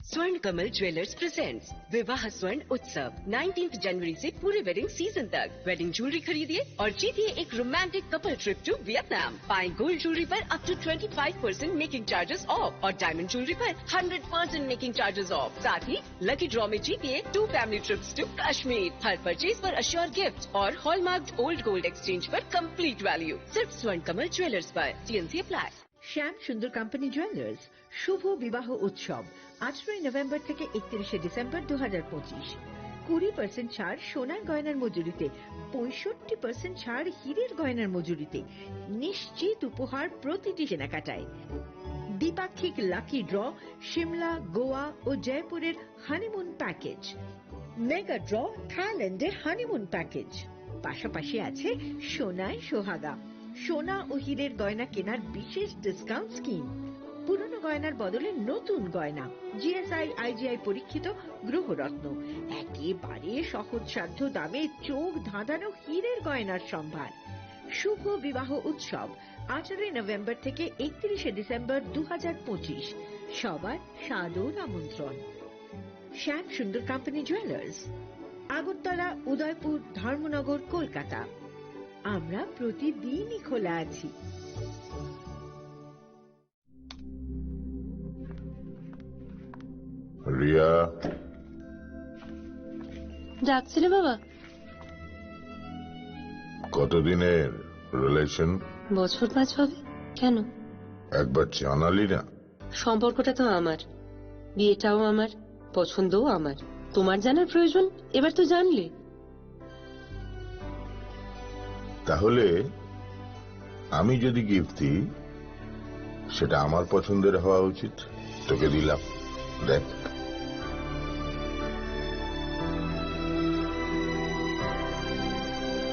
स्वर्ण Kamal jewellers presents विवाह स्वर्ण उत्सव, नाइनटीन्थ जनवरी से पूरे wedding season तक। Wedding jewellery खरीदिए और जीतिए एक romantic couple trip to Vietnam. पाएं गोल्ड ज्वेलरी पर up to twenty five percent making charges off और डायमंड ज्वेलरी पर hundred percent making charges off. साथ ही लकी ड्रॉ में जीतिए two family trips to Kashmir. हर परचेज पर अश्योर गिफ्ट और हॉलमार्क्ड ओल्ड गोल्ड एक्सचेंज पर कंप्लीट वैल्यू। सिर्फ स्वर्ण कमल ज्वेलर्स पर। TNC apply. শ্যাম সুন্দর কোম্পানি জুয়েলার্স, শুভ বিবাহ উৎসব, আঠারোই নভেম্বর থেকে একত্রিশে ডিসেম্বর দু হাজার পঁচিশ। কুড়ি পার্সেন্ট ছাড় সোনার গয়নার মজুরিতে, পঁয়ষট্টি পার্সেন্ট ছাড় হীরের গয়নার মজুরিতে, নিশ্চিত উপহার প্রতিটি কেনাকাটায়। দ্বিপাক্ষিক লাকি ড্র, সিমলা, গোয়া ও জয়পুরের হানিমুন প্যাকেজ, মেগা ড্র, থাইল্যান্ডে হানিমুন প্যাকেজ। পাশাপাশি আছে সোনায় সোহাগা, সোনা ও হীরের গয়না কেনার বিশেষ ডিসকাউন্ট স্কিম। পুরনো গয়নার বদলে নতুন গয়না, জিএসআই আইজিআই পরীক্ষিত গ্রহরত্ন, একেবারে সহজসাধ্য দামে চোখ ধাঁধানো হীরের গয়নার সম্ভার। শুভ বিবাহ উৎসব আঠারোই নভেম্বর থেকে একত্রিশে ডিসেম্বর দু হাজার পঁচিশ। সবার সাদর আমন্ত্রণ। শ্যাম সুন্দর কোম্পানি জুয়েলার্স, আগরতলা, উদয়পুর, ধর্মনগর, কলকাতা। আমরা প্রতিদিনই খোলা আছি। রিয়া। ডাকছিলে বাবা? কতদিনের রিলেশন? বছর পাঁচ হবে। কেন? একবার জানালি না। সম্পর্কটা তো আমার, বিয়েটাও আমার, পছন্দও আমার। তোমার জানার প্রয়োজন? এবার তো জানলে। তাহলে আমি যদি গিফট দিই, সেটা আমার পছন্দের হওয়া উচিত। তোকে দিলাম, দেখ।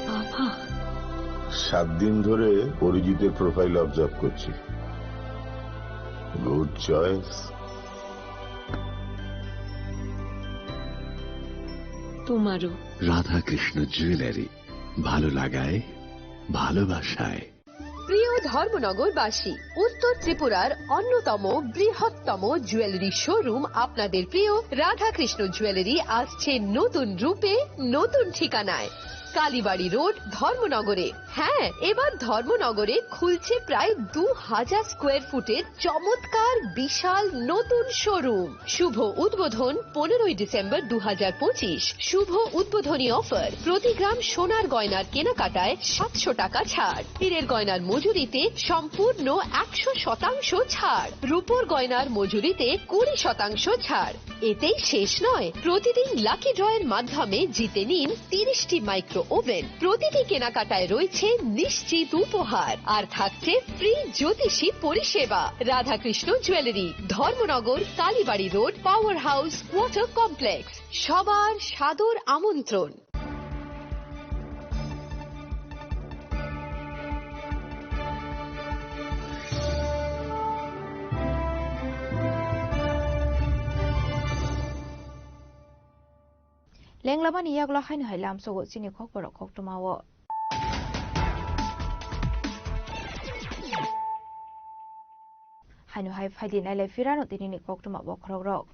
বাবা। সাত দিন ধরে অরিজিতের প্রোফাইল অবজার্ভ করছি। Good choice. তোমারও। রাধাকৃষ্ণ জুয়েলারি, ভালো লাগায়, ভালোবাসায়। প্রিয় ধর্মনগরবাসী, উত্তর ত্রিপুরার অন্যতম বৃহত্তম জুয়েলারি শোরুম আপনাদের প্রিয় রাধাকৃষ্ণ জুয়েলারি আসছে নতুন রূপে, নতুন ঠিকানায়, কালীবাড়ি রোড, ধর্মনগরে। হ্যাঁ, এবার ধর্মনগরে খুলছে প্রায় দু হাজার স্কোয়ার ফুটের চমৎকার বিশাল নতুন শোরুম। শুভ উদ্বোধন পনেরোই ডিসেম্বর দু হাজার পঁচিশ। শুভ উদ্বোধনী অফার, প্রতি গ্রাম সোনার গয়নার কেনাকাটায় সাতশো টাকা ছাড়, হীরের গয়নার মজুরিতে সম্পূর্ণ একশো শতাংশ ছাড়, রূপোর গয়নার মজুরিতে কুড়ি শতাংশ ছাড়। এতেই শেষ নয়, প্রতিদিন লাকি ড্রয়ের মাধ্যমে জিতে নিন তিরিশটি মাইক্রো ওভেন। প্রতিটি কেনাকাটায় রয়েছে নিশ্চিত উপহার, আর থাকছে ফ্রি জ্যোতিষী পরিষেবা। Radhakrishna jewellery, Dharmanagar, Kalibari road, power house, water complex. সবার সাদর আমন্ত্রণ। Lenglamani yagulo haino hai lamsogo chini kokborok koktwmao. Haino hai phaidi nailai phirano tinini koktwma bokhorokrok.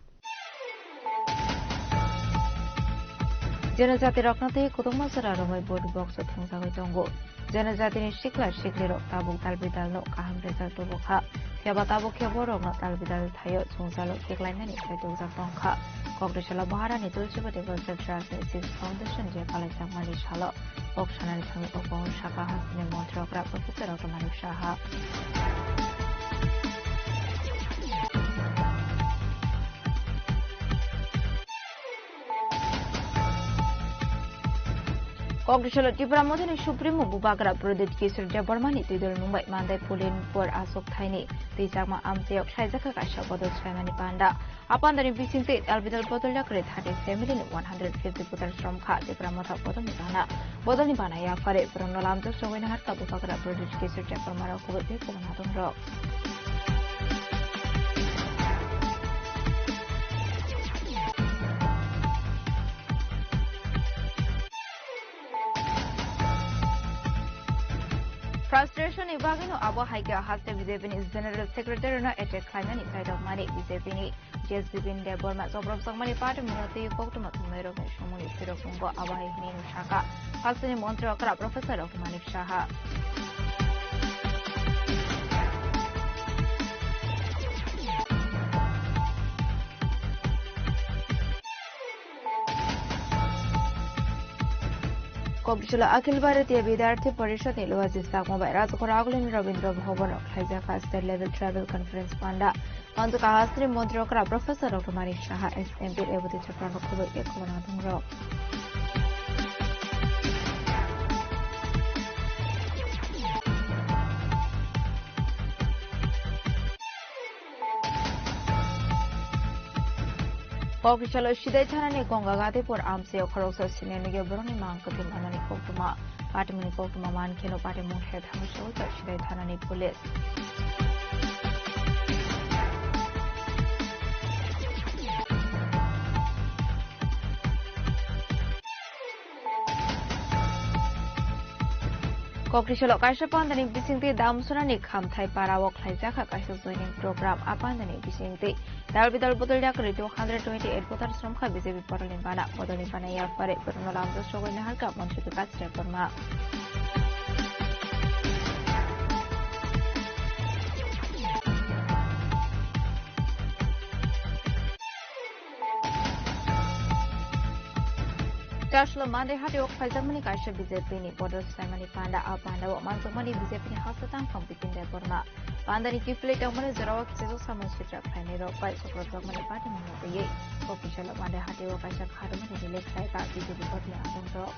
Jeno jatirokno tei kwbangma jora romwi body box o thwngjagwi tongo. Jeno jatini sikla siklirok tabuk dalbidalno kaham result tubukha. Phiya ba tabuk khe borokno dalbidal thaio chwngchalo tiklainani khlai tubujak tongkha. Kokdisalo Maharani Tulsibati Welfare Trust ni Sixth Foundation Day palaijakmani salo kok sanani thangwi o Bongo saka hasteni montri okra Professor Doctor Manik Saha. Kokdisalo Tipra Mothani Supremo Bubagra Pradyut Kishore Debbarmani twidul nungbai mandai Pulin Por Asok Thaini twijakma amchayok saijakha kaisa bodol swlaimani panda. A pandani bisingtwi dalbidal bodol yakarwi thirty family ni one hundred fifty voter somkha Tipra Motha bodolni bana. Bodolni bana yaphare borokno lamjak sogwi naharkha Bubagra Pradyut Kishore Debbarma rok kubui tei kubun adongrok. Frustration ni bagwino abo hai khe haste B J P ni General Secretary no attack khlainani chairokmani B J P ni J S B Bin Debbarma jobrok jakmani party mungno tei koktwma thumnairokni sumungni sirok tongo abo hai hwnwi no saka hasteni montri okra Professor Doctor Manik Saha. Kokdisalo Akhil Bharatiya Vidyarthi Parishad ni Luaji Sakma bai Rajghor Agulini Rabindra Bhavan o khlaijak State Level Tribal Conference panda. Manjak hasteni montri okra Professor Doctor Manik Saha, S M P Rebati Chopra no khoboi khe khobor nadongrok. Kokdisalo Sidai thanani Ganga Gatipur amchai o khoroksa senior nugwi borokni mang kwthwi manani koktwma. Patimoni koktwma man kheno patimung khe thangwi sogwi Sidai thanani police. Kokrisalo kaisa pandani bisingtwi Damsonani Khamthai para o khlaijak kha kaisa joining program. A pandani bisingtwi dal bidal bodol yak radio hundred twenty eight voter sromkha B J P porolni bana. Bodolni bana yapare borokno lamjak sogwi naharkha Montri Bikash Debbarma. Kaslo Monday hati o khaijakmani kaisa B J P ni bodol swlaimani panda. A panda o manjakmani B J P ni hastang Khampitin Debbarma. Panda ni kiphilwi tongmani jorao kichijak samung sitra khlainai rok bai sokrojakmani party mungno twiwi. Kokrisalo Monday hati o kaisa kharumani release khlaika B J P bodol ni adong rok.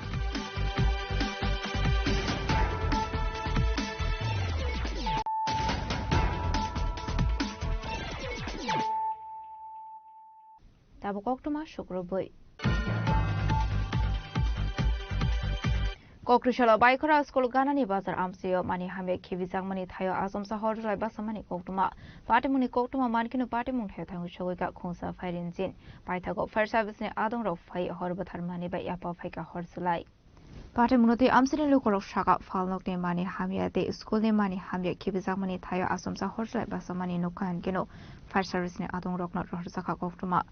Tabuk koktwma sukrubwi. Kokrisalo Baikhora school ganani bazar amchaio mani hamya khibijakmani thaio achomsa hor julai basamani koktwma. Patimungni koktwma mankhe no patimung thaio thangwi sogwi kha khungsa phairinjin. Paithago fire service ni adong rok phai hor bwthar mani bai yapha phaikha hor julai. Patimungno tei amchaini lukurok saka, phalnokni mani hamya tei school ni mani hamya khibijakmani thaio achomsa hor julai basamani nukha hinkhe no fire service ni adong rokno rohorjakha koktwma.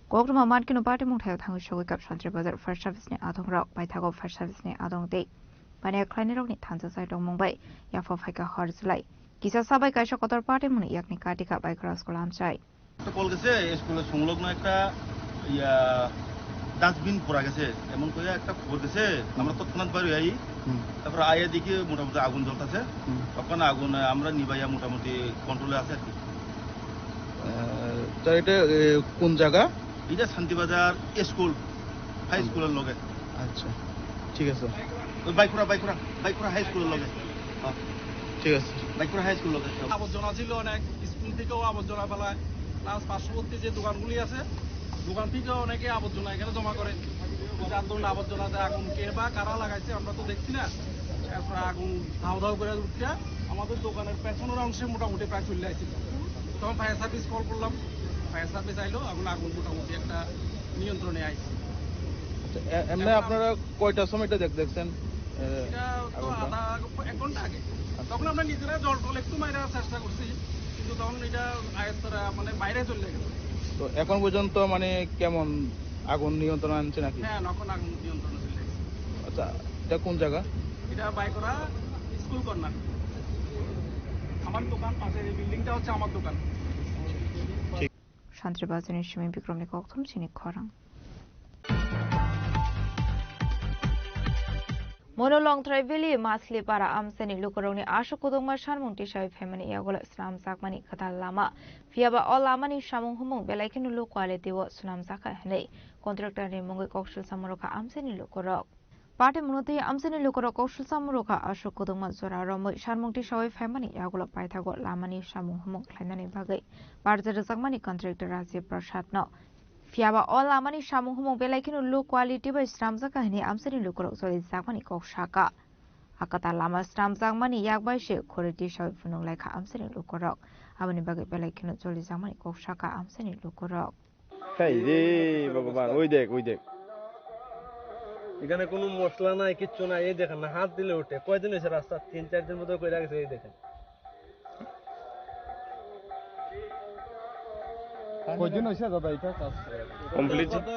Koktwma mankhe no patimung thaio thangwi sogwi kha Santri Bazar fire service ni adong rok, paithago fire service ni adong tei baniya khlainai rokni thansa chai tongmung bai yapha phaikha hor julai. Kisa sabai kaisa kotor patimungni yakni katika Baikhora school amchai. একটা কল গেছে, স্কুলের সংলগ্ন একটা, ইয়া, ডাস্টবিন পড়া গেছে, এমন করে একটা খবর গেছে। আমরা তৎক্ষণাৎ বাইরে আই। হুম। তারপরে আইয়া দেখি মোটামুটি আগুন জ্বলতেছে। হুম। তখন আগুন, আহ, আমরা নিবাইয়া মোটামুটি কন্ট্রোলে আছে আর কি। আহ, তা এটা, এ, কোন জায়গা? এটা শান্তিবাজার স্কুল, হাই হুম। স্কুলের লগে। আচ্ছা, ঠিক আছে। ওই বাইকুড়া, বাইকুড়া, বাইকুড়া হাই স্কুলের লগে। হ্যাঁ। ঠিক আছে। বাইকুড়া হাই স্কুল লগে। আবর্জনা ছিল অনেক, স্কুল থেকেও আবর্জনা ফেলায়, প্লাস পার্শ্ববর্তী যে দোকানগুলি আছে, দোকান থেকেও অনেকে আবর্জনা এখানে জমা করে। যার দরুন আবর্জনাতে আগুন কে বা কারা লাগাইছে আমরা তো দেখছি না। এরপরে আগুন ধাউ ধাউ করে উঠছে, আমাদের দোকানের পেছনের অংশে মোটামুটি প্রায় চলে আসছিল। তখন ফায়ার সার্ভিস কল করলাম, ফায়ার সার্ভিস আইলো, এখন আগুন মোটামুটি একটা নিয়ন্ত্রণে আইছে। আচ্ছা, এ-, এমনি এখন আপনারা কয়টার সময় এটা দেখ-, দেখছেন? এ, এটা তো আগুনটা? আধা, এক ঘন্টা আগে। আচ্ছা। তখন আমরা নিজেরা জল টল একটু মাইরা চেষ্টা করছি, কিন্তু তখন এটা আয়ত্তরা মানে বাইরে চলে গেছে। তো এখন পর্যন্ত মানে কেমন আগুন নিয়ন্ত্রণ আনছে নাকি? হ্যাঁ, এখন আগুন নিয়ন্ত্রণে চলে গেছে। আচ্ছা, এটা কোন জায়গা? এটা বাইকরা স্কুল কর্নার। আমার দোকান পাশে, এই বিল্ডিংটা হচ্ছে আমার দোকান। ঠিক। Santri Bazarni simi Bikramni kokthum chini khorang. Mono Longtrai Valley Maslipara amchaini lukurokni aswk kudukma sanmung tisai phaimani yagulo swnamjakmani kwtal lama. Phiyaba o lamani samung humung belai kheno low quality o swnamjakha hwnwi contractor ni mungwi kok silsa murukha amchaini lukurok. Patimungno twi amchaini lukurok kok silsa murukha aswk kudukma jora romwi sanmung tisawi phaimani yagulo paithago lamani samung humung khlainani bagwi barja rwjakmani contractor Rajiv Prasad no. Phiyaba o lamani samung humung belai kheno low quality bai swnamjakha hwnwi amchaini lukurok cholijakmani kok sakha. A kwtal lama swnamjakmani yak bai se khuri tisawi phunuk laikha amchaini lukurok. Aboni bagwi belai kheno cholijakmani kok sakha amchaini lukurok. Hey re, Bhagwan, ওই দেখ, ওই দেখ। এখানে কোনো মশলা নাই, কিচ্ছু নাই। এই দেখেন না, হাত দিলে উঠে। কয়দিন হয়েছে রাস্তা? তিন চার দিন মতো করে রাখছে, এই দেখেন। কয়দিন হয়েছে দাদা এটা কাজ? কমপ্লিট। গত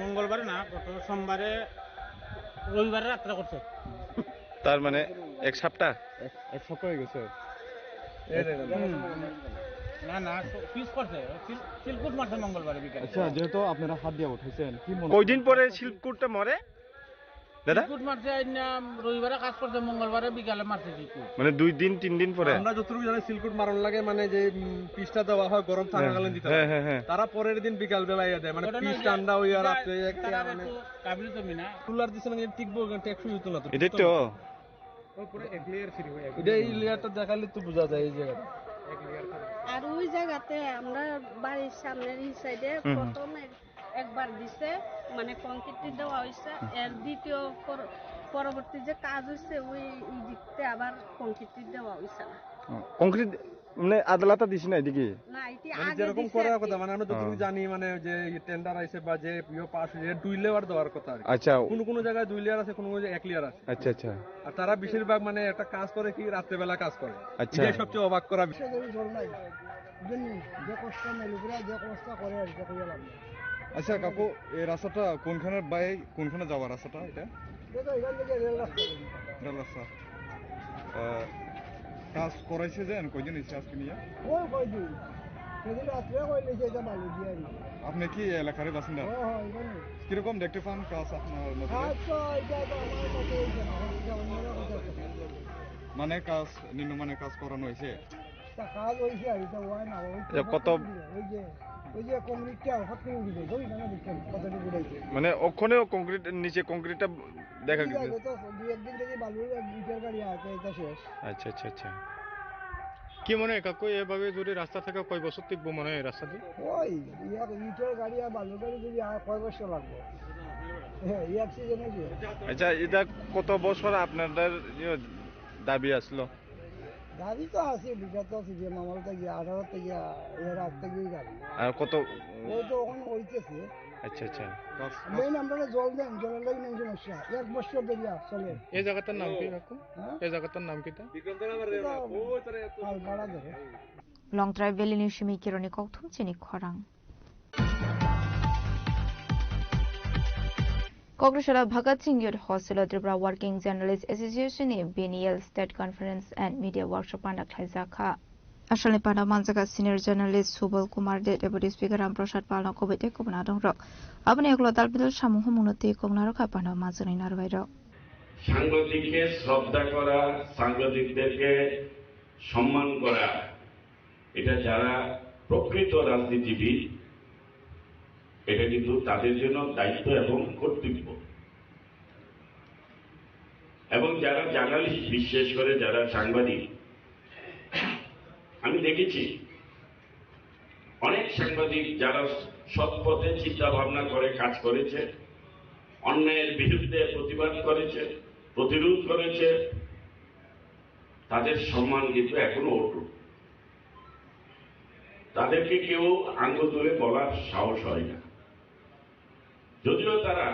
মঙ্গলবারে না, গত সোমবারে, রবিবারে রাত্রে করছে। তার মানে এক সপ্তাহ? এক, এক সপ্তাহ হয়ে গেছে। এই দেখেন। হুম। না, না, পিস করছে। সিল-, সিলকুট মারছে মঙ্গলবারে বিকালে। আচ্ছা, যেহেতু আপনারা হাত দিয়ে উঠাইছেন, কি মনে কয়দিন পরে সিলকুটটা মরে? দাদা? সিলকুট মারছে, আজ না রবিবারে কাজ করছে, মঙ্গলবারে বিকালে মারছে সিলকুট। মানে দুই দিন, তিন দিন পরে? আমরা যতটুকু জানি সিলকুট মারন লাগে, মানে যে, উম, পিসটা দেওয়া হয় গরম থাকাকালীন দিতে হয়। হ্যাঁ, হ্যাঁ, হ্যাঁ। তারা পরের দিন বিকাল বেলা ইয়ে দেয়, মানে ওটা না পিস যে ঠান্ডা হইয়া তারা রাত্রে একটা তারা মানে একটু কাবিল জমি না। কুলার দিছে না, টিকবো, টিকসই হইতো না তো। এটাই তো? ওর পুরো এক লেয়ার ফ্রি হয়ে গেছে। এটা এই লেয়ারটা দেখালে তো বোঝা যায় এই জায়গাটা। আর ওই জায়গাতে আমরা বাড়ির সামনের এই সাইডে হুম, হুম। প্রথম এক-, একবার দিছে, মানে কংক্রিট দেওয়া হইছে। হুম। এর দ্বিতীয় পর-, পরবর্তী যে কাজ হইছে ওই, ওই দিকতে আবার কংক্রিট দেওয়া হইছে না। ও, কংক্রিট মানে আদালতে দিছে না এদিকে? না, এটি মানে আগে যেরকম দিছে করার আর কি। কথা, মানে আমরা যতটুকু হ্যাঁ। জানি, মানে যে টেন্ডার আইছে বা যে ইয়ে পাস হয়েছে, দুই লেয়ার দেওয়ার কথা আর কি। আচ্ছা। কোনো কোনো জায়গায় দুই লেয়ার আছে, কোনো কোনো জায়গায় এক লেয়ার আছে। আচ্ছা, আচ্ছা। আর তারা বেশিরভাগ মানে একটা কাজ করে কি, রাত্রেবেলা কাজ করে। আচ্ছা। এটাই সবচেয়ে অবাক করা বিষয়। সে ধরে জল নাই। বুঝলেন? যে কষ্ট নেই, লোকেরা যে অবস্থা করে আর কি, কইয়া লাভ নেই। আচ্ছা কাকু, এই রাস্তাটা কোনখানে বাই কোনখানে যাওয়ার রাস্তাটা এটা? এটা তো এখান থেকে রেল রাস্তা। রেল রাস্তা। আহ, কাজ করাইছে যে কয়দিন হয়েছে আজকে নিয়ে? ওই কয়দিন। সেদিন রাত্রে কই নিয়েছে এটা বালু দিয়ে আর কি। আপনি কি এই এলাকারই বাসিন্দা? হ্যাঁ, হ্যাঁ, এখানে। কিরকম দেখতে পান কাজ আপনার নজরে? কাজ তো এটা তো আমার মতে হয়েছে না, এটা অন্যরা কথা। মানে কাজ, নিম্নমানের কাজ করানো হয়েছে? তা কাজ হয়েছে আর এটা হয় না, ওই তো এটা কত? ওই যে, ওই যে কংক্রিটটা হঠাৎ করে উঠে যায়, ওই জন্য দেখছেন কতটুকু উঠেছে। মানে ওখানেও কংক্রিট, নিচে কংক্রিটটা দেখা ঠিক গেছে। আছে, তো দুই একদিন থেকে বালুর এক ইটের গাড়ি আছে, এটা শেষ। আচ্ছা, আচ্ছা, আচ্ছা। কি মনে হয় কাকু, এভাবে যদি রাস্তা থাকে কয় বছর টিকবো মনে হয় রাস্তা দিয়ে? ওই এক ইটের গাড়ি আর বালুর গাড়ি যদি আর কয় বছর লাগবে? হ্যাঁ, এই এক সিজনে কি হয়? আচ্ছা, এটা কত বছর আপনাদের ইয়ে দাবি আসলো? গাড়ি তো আছে, বিগত সিজন আমল থেকে, আঠারো থেকে, এর আগ থেকেই গাড়ি। আর কত? ওই তো ওখানে হইতেছে। আচ্ছা, আচ্ছা। মেইন আমরা জল দেন, জলের লাগি মেইন সমস্যা। এক বছর ধরিয়া চলে। এই জায়গাটার নাম কি কাকু? হ্যাঁ? এই জায়গাটার নাম কিতা? এটা পালপাড়া ধরে। Longtrai Valley ni simi Kironi Kokthum chini khorang. Kokrisalo Bhagat Singh Youth Hostel o Tripura Working Journalist Association ni biennial State Conference and Media Workshop panda khlaijak kha. Asalni panda manjak kha senior journalist Subal Kumar De, Deputy Speaker Ram Prasad Pal no kubui tei kubun adong rok. Aboni ulo dal bidal samung humung no twi kok narwk kha panda manjaknai narwai rok. সাংবাদিককে শ্রদ্ধা করা, সাংবাদিকদেরকে সম্মান করা, এটা যারা প্রকৃত রাজনীতিবিদ, এটা কিন্তু তাদের জন্য দায়িত্ব এবং কর্তব্য। এবং যারা জার্নালিস্ট, বিশেষ করে যারা সাংবাদিক, আমি দেখেছি অনেক সাংবাদিক যারা সৎ পথে চিন্তা ভাবনা করে কাজ করেছে, অন্যায়ের বিরুদ্ধে প্রতিবাদ করেছে, প্রতিরোধ করেছে, তাদের সম্মান কিন্তু এখনো অটুট। তাদেরকে কেউ আঙ্গুল তুলে বলার সাহস হয় না। যদিও তারা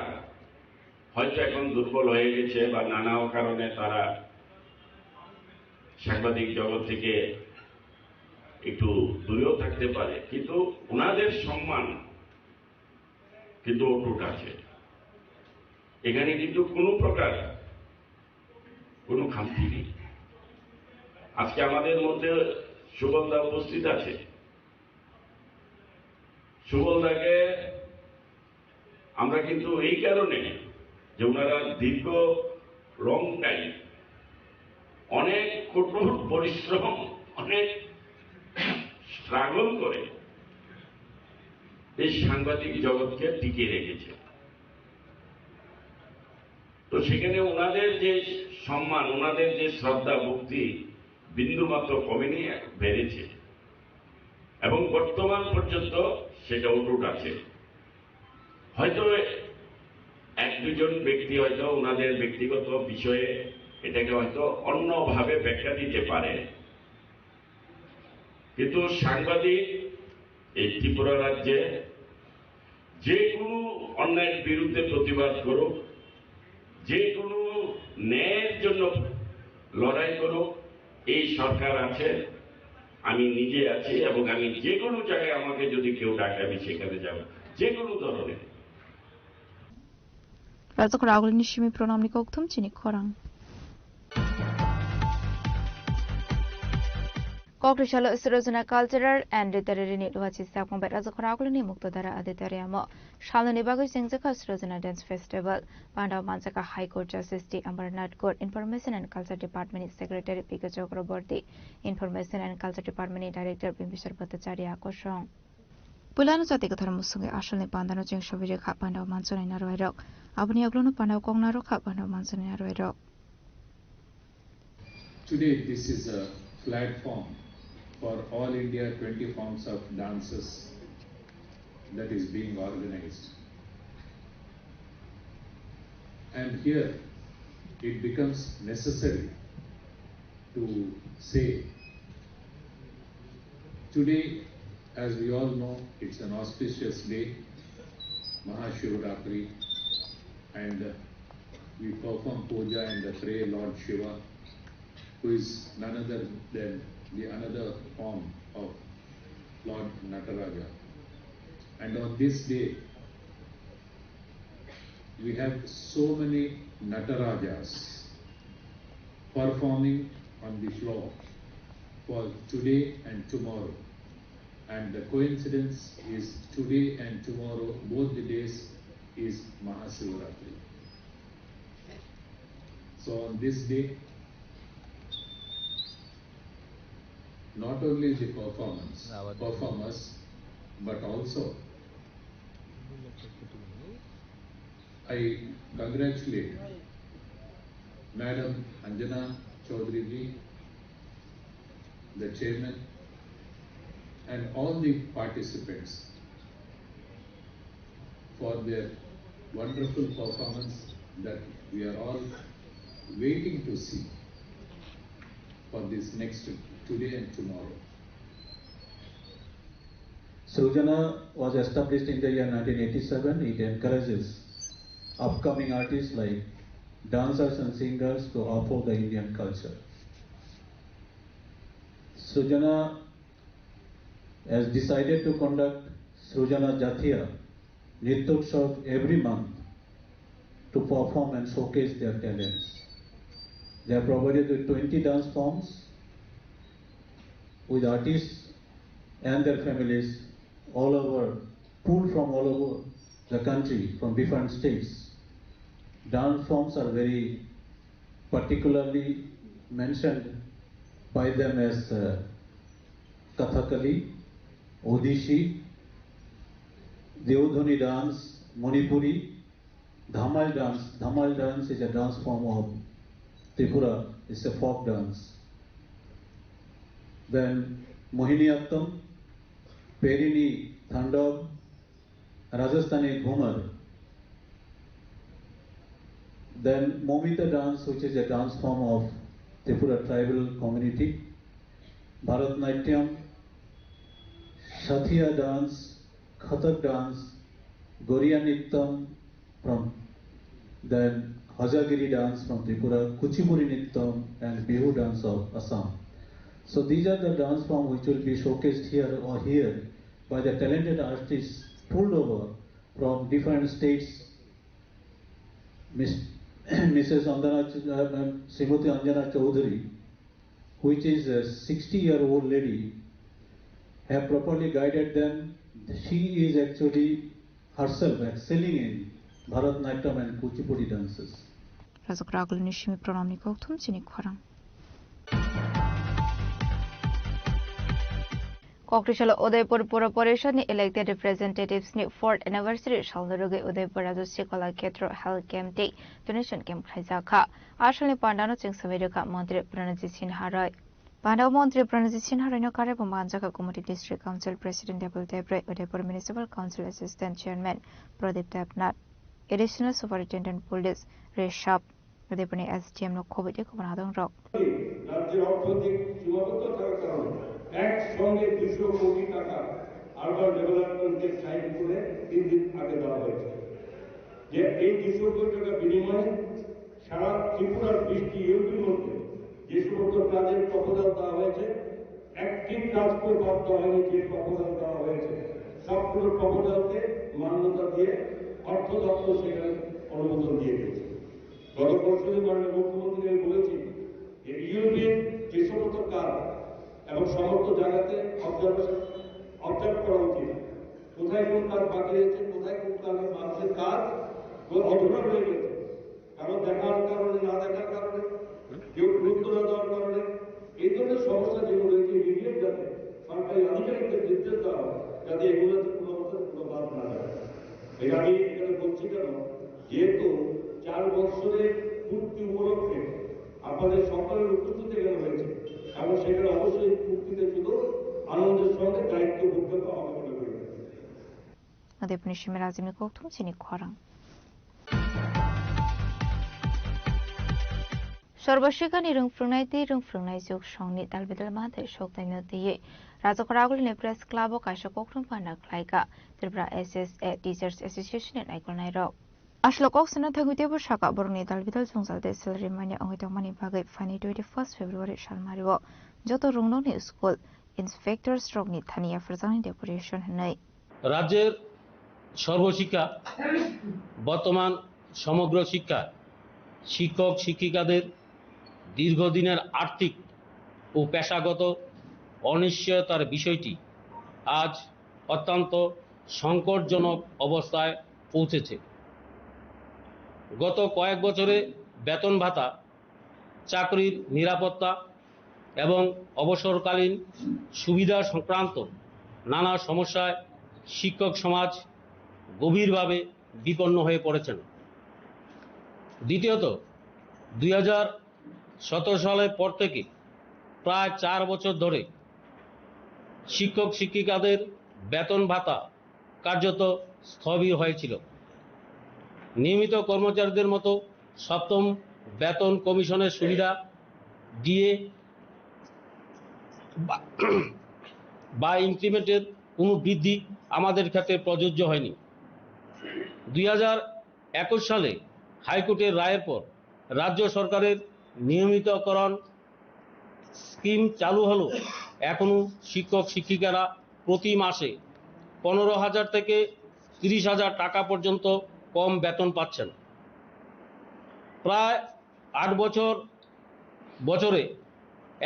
হয়তো এখন দুর্বল হয়ে গেছে বা নানা কারণে তারা সাংবাদিক জগৎ থেকে একটু দূরেও থাকতে পারে, কিন্তু ওনাদের সম্মান কিন্তু অটুট আছে। এখানে কিন্তু কোনো প্রকার কোনো খামতি নেই। আজকে আমাদের মধ্যে সুবলদা উপস্থিত আছে। সুবলদাকে আমরা কিন্তু এই কারণে যে ওনারা দীর্ঘ লং টাইম অনেক কঠোর পরিশ্রম, অনেক স্ট্রাগল করে এই সাংবাদিক জগৎকে টিকিয়ে রেখেছে। তো সেখানে ওনাদের যে সম্মান, ওনাদের যে শ্রদ্ধা ভক্তি বিন্দুমাত্র কমেনি, বেড়েছে এবং বর্তমান পর্যন্ত সেটা অটুট আছে। হয়তো এক দুজন ব্যক্তি হয়তো ওনাদের ব্যক্তিগত বিষয়ে এটাকে হয়তো অন্যভাবে ব্যাখ্যা দিতে পারে, কিন্তু সাংবাদিক এই ত্রিপুরা রাজ্যে যে কোনো অন্যায়ের বিরুদ্ধে প্রতিবাদ করুক, যে কোনো ন্যায়ের জন্য লড়াই করুক, এই সরকার আছে, আমি নিজে আছি এবং আমি যে কোনো জায়গায় আমাকে যদি কেউ ডাকে আমি সেখানে যাব, যে কোনো ধরনের। Rajakhor agulini simi pronamni kokthum chini khorang. Kokrisalo Srojana Cultural and Literary Nit wachi sakmung bai Rajakhor agulini Muktodara Auditorium o salnani bagwi chengjakha Srojana Dance Festival. Pandao manjakha High Court Justice T Amarnath Court, Information and Culture Department ni Secretary P K Chakraborty, Information and Culture Department ni Director Bimbisar Bhattacharya kosong. Puilano jati kwthar musungwi asalni pandano cheng sobi rwkha pandao manjaknai narwai rok. Aboni uglono pandao kok narwkha pandao manjaknai narwai rok. Today, this is a platform for All India twenty forms of dances that is being organized. And here, it becomes necessary to say Today, as we all know, it's an auspicious day, Mahashivratri, and uh, we perform puja and uh, pray Lord Shiva, who is none other than the another form of Lord Nataraja. And on this day, we have so many Natarajas performing on the floor for today and tomorrow. And the coincidence is today and tomorrow, both the days is Mahasivaratri. So on this day, not only the performance, performers, but also I congratulate Madam Anjana Chaudhary ji, the chairman, and all the participants for their wonderful performance that we are all waiting to see for this next today and tomorrow. Srujana was established in the year nineteen eighty-seven. It encourages upcoming artists like dancers and singers to uphold the Indian culture. Srujana has decided to conduct Srujana Jatiya Nrityotsav every month to perform and showcase their talents. They are provided with twenty dance forms with artists and their families all over, pulled from all over the country, from different states. Dance forms are very particularly mentioned by them as uh, Kathakali, Odissi, Deodhani dance, Manipuri, Dhamai dance. Dhamai dance is a dance form of Tripura. It's a folk dance. Then Mohiniyattam, Perini Thandav, Rajasthani Ghumar. Then Momita dance, which is a dance form of Tripura tribal community. Bharatanatyam, Sathiya dance, Kathak dance, Goriya Nittam from, then Hojagiri dance from Tripura, Kuchipuri Nittam, and Bihu dance of Assam. So these are the dance form which will be showcased here or here by the talented artists pulled over from different states. Miss, Missus Andana, uh, Srimati Anjana Chaudhary, which is a sixty year old lady, have properly guided them. She is actually herself excelling in Bharatanatyam and Kuchipudi dances. Rajakragulni simi pranamni kokthum chini khorang. Kokrisalo Udaipur Pura Parishad ni elected representatives ni fourth anniversary salno rwgwi Udaipur Rajasri Kala Khetro health camp tei donation camp khlaijak kha. A salni pandano chwng swbai rwkha Montri Pranajit Sinha Roy. Pandao Montri Pranajit Sinha Roy no karwi bo manjakha Gumati District Council President Debal Debrai, Udaipur Municipal Council Assistant Chairman Pradip Debnath, Additional Superintendent Police Reshab, Udaipurni S D M no khoboi tei khobor hadong rok. রাজ্যের অর্থনৈতিক সীমাবদ্ধ থাকার কারণে একসঙ্গে দুশো কোটি টাকা urban development ব্যাংকে সাইন করে তিন দিন আগে দেওয়া হয়েছে। যে এই দুশো কোটি টাকা বিনিময়ে সারা ত্রিপুরার বিশটি ইউপির মধ্যে যে সমস্ত কাজের প্রপোজাল দেওয়া হয়েছে, একটি কাজ করে বাদ দেওয়া হয়নি। যে প্রপোজাল দেওয়া হয়েছে, সবগুলো প্রপোজালকে মান্যতা দিয়ে অর্থ দপ্তর সেখানে অনুমোদন দিয়ে দিয়েছে। গত পরশুদিন মাননীয় মুখ্যমন্ত্রী আমি বলেছি যে ইউপির যে সমস্ত কাজ এবং সমস্ত জায়গাতে অবজার্ভেশন, অবজার্ভ করা উচিত, কোথায় কোন কাজ বাকি রয়েছে, কোথায় কোন কাজ মানুষের কাজ অধরা রয়ে গেছে, কারণ দেখার কারণে, না দেখার কারণে, কেউ গুরুত্ব না দেওয়ার কারণে। এই ধরনের সমস্যা যেগুলো রয়েছে, ইমিডিয়েট যাতে সরকারি আধিকারিকদের নির্দেশ দেওয়া হয়, যাতে এগুলো কোনো অবস্থায় কোনো বাদ না যায়। এই আমি এখানে বলছি কেন, যেহেতু চার বছরের পূর্তি উপলক্ষে আপনাদের সকলের উপস্থিতি এখানে হয়েছে, এবং সেখানে অবশ্যই পূর্তিতে শুধু আনন্দের সঙ্গে দায়িত্ব বুঝতে হবে মনে করি। Udaipurni simi rajini kokthum chini khorang. Sorbo Sikha ni rwng phrwngnai tei rwng phrwngnai juk song ni dalbidal manthai sok taimio twiwi Rajakhor Agulini Press Club o kaisa koktwma panda khlaikha Tripura S S A Teachers Association ni naikolnai rok. Aswk kok sana thangwi teibo sakha borokni dalbidal jwngjal tei salary manya wngwi tongmani bagwi phaini twenty first February salmario joto rwngnokni school inspectors rokni thani yapharjaknai deputation hwnwi. রাজ্যের সর্বশিক্ষা, বর্তমান সমগ্র শিক্ষা, শিক্ষক শিক্ষিকাদের দীর্ঘদিনের আর্থিক ও পেশাগত অনিশ্চয়তার বিষয়টি আজ অত্যন্ত সংকটজনক অবস্থায় পৌঁছেছে। গত কয়েক বছরে বেতন ভাতা, চাকরির নিরাপত্তা এবং অবসরকালীন সুবিধা সংক্রান্ত নানা সমস্যায় শিক্ষক সমাজ গভীরভাবে বিপন্ন হয়ে পড়েছেন। দ্বিতীয়ত, দুই হাজার সতেরো সালের পর থেকে প্রায় চার বছর ধরে শিক্ষক শিক্ষিকাদের বেতন ভাতা কার্যত স্থবির হয়েছিল। নিয়মিত কর্মচারীদের মতো সপ্তম বেতন কমিশনের সুবিধা, ডিএ বা, বা ইনক্রিমেন্টের কোনো বৃদ্ধি আমাদের ক্ষেত্রে প্রযোজ্য হয়নি। দুই হাজার একুশ সালে হাইকোর্টের রায়ের পর রাজ্য সরকারের নিয়মিতকরণ স্কিম চালু হলেও এখনো শিক্ষক শিক্ষিকারা প্রতি মাসে পনেরো হাজার থেকে তিরিশ হাজার টাকা পর্যন্ত কম বেতন পাচ্ছেন। প্রায় আট বছর, বছরে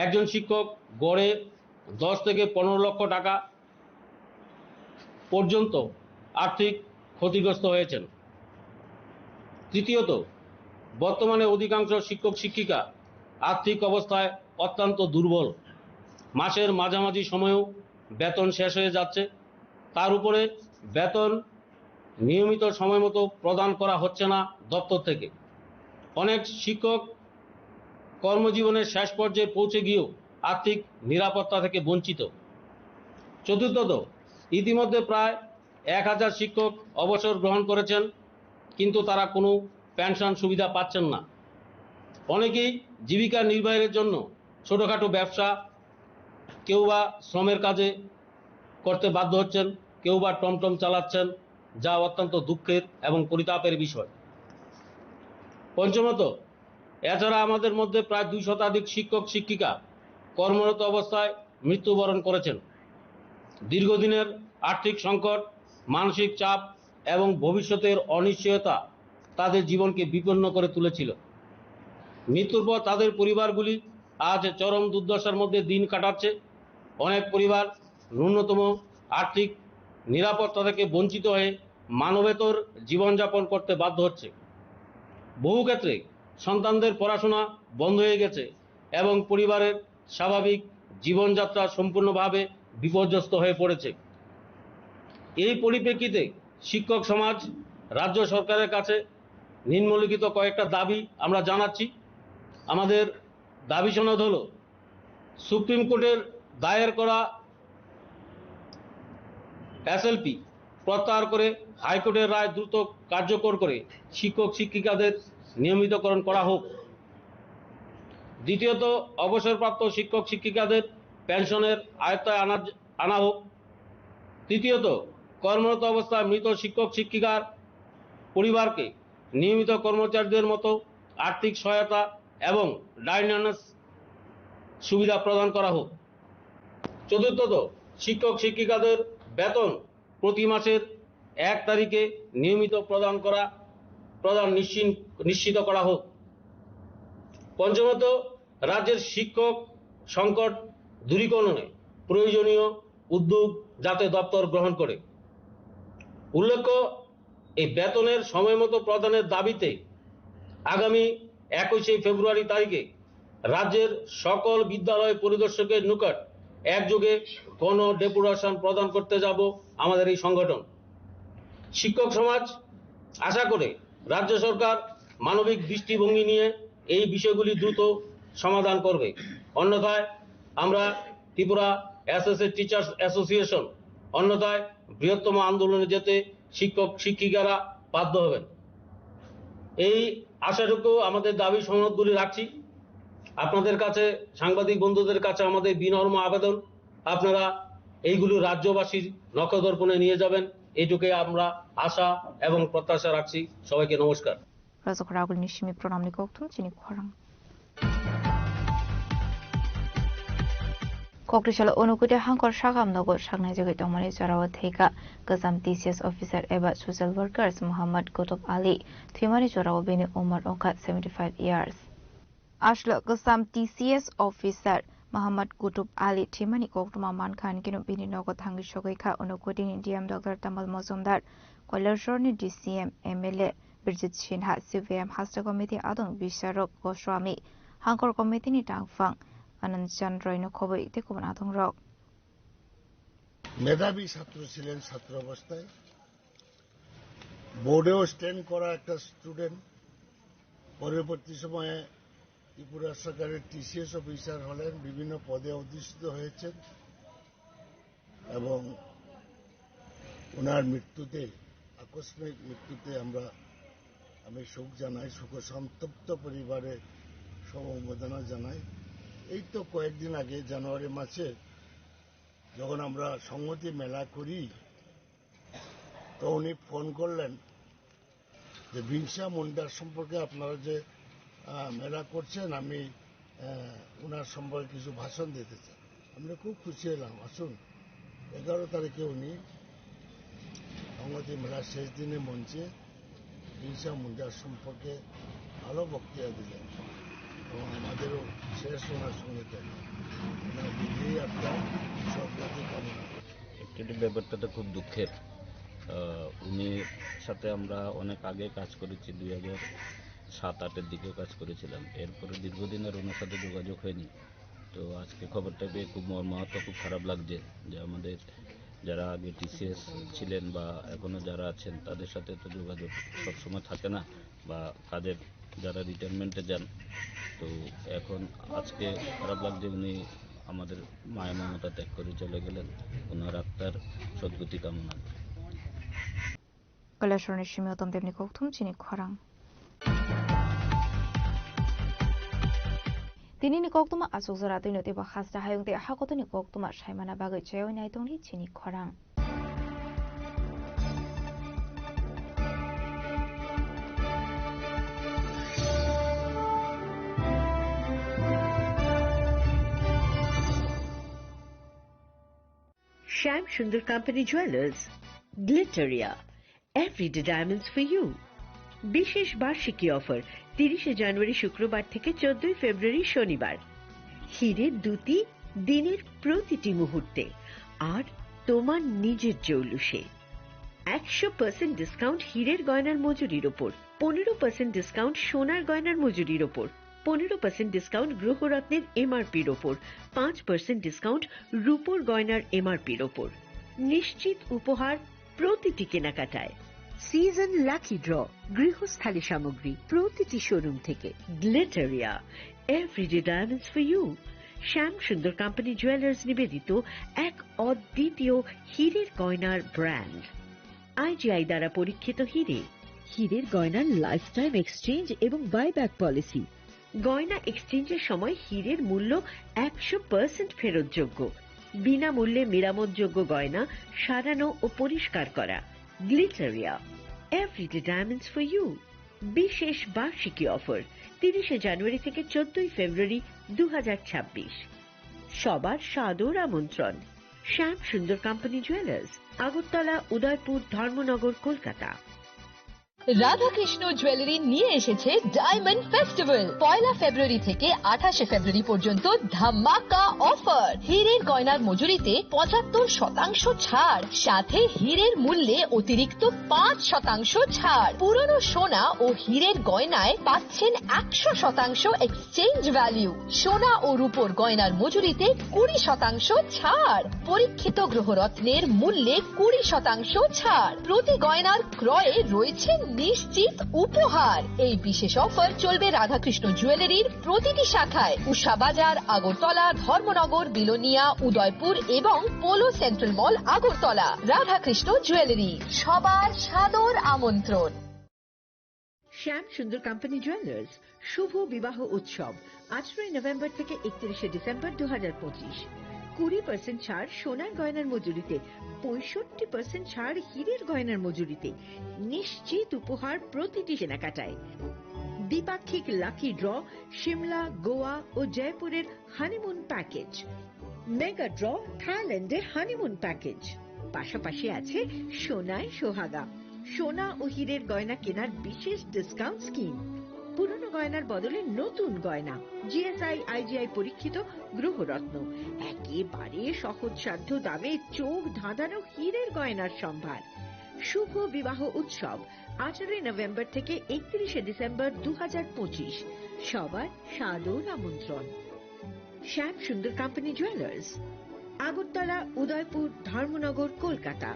একজন শিক্ষক গড়ে দশ থেকে পনেরো লক্ষ টাকা পর্যন্ত আর্থিক ক্ষতিগ্রস্ত হয়েছেন। তৃতীয়ত, বর্তমানে অধিকাংশ শিক্ষক শিক্ষিকা আর্থিক অবস্থায় অত্যন্ত দুর্বল। মাসের মাঝামাঝি সময়েও বেতন শেষ হয়ে যাচ্ছে। তার উপরে বেতন নিয়মিত সময় মতো প্রদান করা হচ্ছে না দপ্তর থেকে। অনেক শিক্ষক কর্মজীবনের শেষ পর্যায়ে পৌঁছে গিয়েও আর্থিক নিরাপত্তা থেকে বঞ্চিত। চতুর্থত, ইতিমধ্যে প্রায় এক হাজার শিক্ষক অবসর গ্রহণ করেছেন, কিন্তু তারা কোনো পেনশন সুবিধা পাচ্ছেন না। অনেকেই জীবিকা নির্বাহের জন্য ছোটখাটো ব্যবসা, কেউ বা শ্রমের কাজে করতে বাধ্য হচ্ছেন, কেউ বা টমটম চালাচ্ছেন, যা অত্যন্ত দুঃখের এবং পরিতাপের বিষয়। পঞ্চমত, এছাড়া আমাদের মধ্যে প্রায় দুই শতাধিক শিক্ষক শিক্ষিকা কর্মরত অবস্থায় মৃত্যুবরণ করেছেন। দীর্ঘদিনের আর্থিক সংকট, মানসিক চাপ এবং ভবিষ্যতের অনিশ্চয়তা তাদের জীবনকে বিপন্ন করে তুলেছিল। মৃত্যুর পর তাদের পরিবারগুলি আজ চরম দুর্দশার মধ্যে দিন কাটাচ্ছে। অনেক পরিবার ন্যূনতম আর্থিক নিরাপত্তা থেকে বঞ্চিত হয়ে মানবেতর জীবনযাপন করতে বাধ্য হচ্ছে। বহু ক্ষেত্রে সন্তানদের পড়াশোনা বন্ধ হয়ে গেছে এবং পরিবারের স্বাভাবিক জীবনযাত্রা সম্পূর্ণভাবে বিপর্যস্ত হয়ে পড়েছে। এই পরিপ্রেক্ষিতে শিক্ষক সমাজ রাজ্য সরকারের কাছে নিম্নলিখিত কয়েকটা দাবি আমরা জানাচ্ছি। আমাদের দাবি সনদ হলো, সুপ্রিম কোর্টের দায়ের করা এসএলপি প্রত্যাহার করে হাইকোর্টের রায় দ্রুত কার্যকর করে শিক্ষক শিক্ষিকাদের নিয়মিতকরণ করা হোক। দ্বিতীয়ত, অবসরপ্রাপ্ত শিক্ষক শিক্ষিকাদের পেনশনের আয়ত্তায় আনা, আনা হোক। তৃতীয়ত, কর্মরত অবস্থায় মৃত শিক্ষক শিক্ষিকার পরিবারকে নিয়মিত কর্মচারীদের মতো আর্থিক সহায়তা এবং ডাইনার্স সুবিধা প্রদান করা হোক। চতুর্থত, শিক্ষক শিক্ষিকাদের বেতন প্রতি মাসের এক তারিখে নিয়মিত প্রদান করা, প্রদান নিশ্চিন-, নিশ্চিত করা হোক। পঞ্চমত, রাজ্যের শিক্ষক সংকট দূরীকরণে প্রয়োজনীয় উদ্যোগ যাতে দপ্তর গ্রহণ করে। উল্লেখ্য, এই বেতনের সময় মতো প্রদানের দাবিতে আগামী একুশে ফেব্রুয়ারি তারিখে রাজ্যের সকল বিদ্যালয় পরিদর্শকের নিকট একযোগে গণ ডেপুটেশন প্রদান করতে যাব আমাদের এই সংগঠন। শিক্ষক সমাজ আশা করে রাজ্য সরকার মানবিক দৃষ্টিভঙ্গি নিয়ে এই বিষয়গুলি দ্রুত সমাধান করবে, অন্যথায় আমরা ত্রিপুরা এসএসএ টিচার্স অ্যাসোসিয়েশন অন্যথায় বৃহত্তম আন্দোলনে যেতে শিক্ষক শিক্ষিকারা বাধ্য হবেন। এই আশাটুকু আমাদের দাবি সনদগুলি রাখছি। আপনাদের কাছে, সাংবাদিক বন্ধুদের কাছে আমাদের বিনম্র আবেদন, আপনারা এইগুলো রাজ্যবাসীর নখদর্পণে নিয়ে যাবেন, এইটুকুই আমরা আশা এবং প্রত্যাশা রাখছি। সবাইকে নমস্কার। Rajak Ragul ni simi program ni kokthum chini khorang. Kokrisalo Unukoti hangkor sakam nogo saknai jagwi tongmani jorao theka kwcham T C S officer eba social workers Muhammad Kutub Ali. Thwimani jorao bini umor wngkha seventy five years. Aswk kwcham T C S officer Muhammad Kutub Ali thwimani koktwma mankha, hinkhe bini nogo thangwi sogwi kha Unukoti ni D M Doctor Tamal Mojumdar, Kailasor ni D C M, M L A Birjit Sinha, C P I M hasteo committee adong Bisharok Goswami, hangkor committee ni tangphang Anand Chandra no khobwi tei kubun adongrok. মেধাবী ছাত্র ছিলেন ছাত্র অবস্থায়, বোর্ডেও স্ট্যান্ড করা একটা স্টুডেন্ট। পরবর্তী সময়ে ত্রিপুরা সরকারের টিসিএস অফিসার হলেন, বিভিন্ন পদে অধিষ্ঠিত হয়েছেন এবং ওনার মৃত্যুতে, আকস্মিক মৃত্যুতে আমরা, আমি শোক জানাই, শোক সন্তপ্ত পরিবারে সমবেদনা জানাই। এই তো কয়েকদিন আগে জানুয়ারি মাসে যখন আমরা সংহতি মেলা করি, তো উনি ফোন করলেন যে বিরসা মুন্ডার সম্পর্কে আপনারা যে, আহ, মেলা করছেন, আমি, আহ, ওনার সম্পর্কে কিছু ভাষণ দিতে চাই। আমরা খুব খুশি হলাম। আসুন, এগারো তারিখে উনি সংহতি মেলার শেষ দিনে মঞ্চে বিরসা মুন্ডার সম্পর্কে ভালো বক্তৃতা দিলেন এবং আমাদেরও শেষ ওনার সঙ্গে দেখা। ওনার দীর্ঘ আত্মার সদ্গতি কামনা করি। অ্যাকচুয়ালি ব্যাপারটা তো খুব দুঃখের। আহ, উনি সাথে আমরা অনেক আগে কাজ করেছি, দুই হাজার সাত আটের দিকেও কাজ করেছিলাম। এরপরে দীর্ঘদিন আর ওনার সাথে যোগাযোগ হয়নি। তো আজকে খবরটা পেয়ে খুব মর্মাহত, খুব খারাপ লাগছে যে আমাদের যারা আগে টিসিএস ছিলেন বা এখনো যারা আছেন, তাদের সাথে তো যোগাযোগ সবসময় থাকে না, বা কাজের যারা রিটায়ারমেন্টে যান। তো এখন আজকে খারাপ লাগছে, উনি আমাদের মায়া মমতা ত্যাগ করে চলে গেলেন। ওনার আত্মার সদ্গতি কামনা। Kailasor ni simi Uttam Dev ni kokthum chini khorang. Tini ni koktwma achuk jora twi no teibo hasta hayung tei hakotoni koktwma saimana bagwi chaywi nai tongdi chini khorang. Shyam Sundar Company Jewelers, Glitteria, Everyday Diamonds for You। বিশেষ বার্ষিকী অফার, তিরিশে জানুয়ারি শুক্রবার থেকে চোদ্দই ফেব্রুয়ারি শনিবার। হীরের দ্যুতি দিনের প্রতিটি মুহূর্তে, আর তোমার নিজের জৌলুসে। একশো পার্সেন্ট ডিসকাউন্ট হীরের গয়নার মজুরির ওপর, পনেরো পার্সেন্ট ডিসকাউন্ট সোনার গয়নার মজুরির ওপর, পনেরো পার্সেন্ট ডিসকাউন্ট গ্রহরত্নের এমআরপির ওপর, পাঁচ পার্সেন্ট ডিসকাউন্ট রূপোর গয়নার এমআরপির ওপর। নিশ্চিত উপহার প্রতিটি কেনাকাটায়। সিজন লাকি ড্র, গৃহস্থালী সামগ্রী প্রতিটি শোরুম থেকে। গ্লিটারিয়া, Everyday Diamonds for You। Shyam Sundar company jewellers নিবেদিত এক অদ্বিতীয় হীরের গয়নার ব্র্যান্ড। আইজিআই দ্বারা পরীক্ষিত হীরে। হীরের গয়নার লাইফ টাইম এক্সচেঞ্জ এবং বাইব্যাক পলিসি। গয়না এক্সচেঞ্জের সময় হীরের মূল্য একশো পার্সেন্ট ফেরতযোগ্য। বিনামূল্যে মেরামতযোগ্য গয়না সারানো ও পরিষ্কার করা। গ্লিটারিয়া, Everyday Diamonds for You। বিশেষ বার্ষিকী অফার, তিরিশে জানুয়ারি থেকে চোদ্দই ফেব্রুয়ারি দু হাজার ছাব্বিশ। সবার সাদর আমন্ত্রণ। শ্যাম সুন্দর কোম্পানি জুয়েলার্স, আগরতলা, উদয়পুর, ধর্মনগর, কলকাতা। রাধাকৃষ্ণ জুয়েলারি নিয়ে এসেছে ডায়মন্ড ফেস্টিভ্যাল। পয়লা ফেব্রুয়ারি থেকে আঠাশে ফেব্রুয়ারি পর্যন্ত ধামাকা অফার। হীরের গয়নার মজুরিতে পঁচাত্তর শতাংশ ছাড়, সাথে হীরের মূল্যে অতিরিক্ত পাঁচ শতাংশ ছাড়। পুরনো সোনা ও হীরের গয়নায় পাচ্ছেন একশো শতাংশ এক্সচেঞ্জ ভ্যালু। সোনা ও রূপোর গয়নার মজুরিতে কুড়ি শতাংশ ছাড়। পরীক্ষিত গ্রহরত্নের মূল্যে কুড়ি শতাংশ ছাড়। প্রতি গয়নার ক্রয়ে রয়েছে নিশ্চিত উপহার। এই বিশেষ অফার চলবে রাধাকৃষ্ণ জুয়েলারির প্রতিটি শাখায়, উষা বাজার, আগরতলা, ধর্মনগর, বিলোনিয়া, উদয়পুর এবং পোলো সেন্ট্রাল মল, আগরতলা। রাধাকৃষ্ণ জুয়েলারি, সবার সাদর আমন্ত্রণ। শ্যাম সুন্দর কোম্পানি জুয়েলার্স, শুভ বিবাহ উৎসব, আঠারোই নভেম্বর থেকে একত্রিশে ডিসেম্বর দু হাজার পঁচিশ। কুড়ি পার্সেন্ট ছাড় সোনার গয়নার মজুরিতে, পঁয়ষট্টি পার্সেন্ট ছাড় হীরের গয়নার মজুরিতে, নিশ্চিত উপহার প্রতিটি কেনাকাটায়। দ্বিপাক্ষিক লাকি ড্র, সিমলা, গোয়া ও জয়পুরের হানিমুন প্যাকেজ। মেগা ড্র, থাইল্যান্ডে হানিমুন প্যাকেজ। পাশাপাশি আছে সোনায় সোহাগা, সোনা ও হীরের গয়না কেনার বিশেষ ডিসকাউন্ট স্কিম। পুরনো গয়নার বদলে নতুন গয়না, জিএসআই আইজিআই পরীক্ষিত গ্রহরত্ন, একেবারে সহজসাধ্য দামে চোখ ধাঁধানো হীরের গয়নার সম্ভার। শুভ বিবাহ উৎসব, আঠারোই নভেম্বর থেকে একত্রিশে ডিসেম্বর দু হাজার পঁচিশ। সবার সাদর আমন্ত্রণ। শ্যাম সুন্দর কোম্পানি জুয়েলার্স, আগরতলা, উদয়পুর, ধর্মনগর, কলকাতা।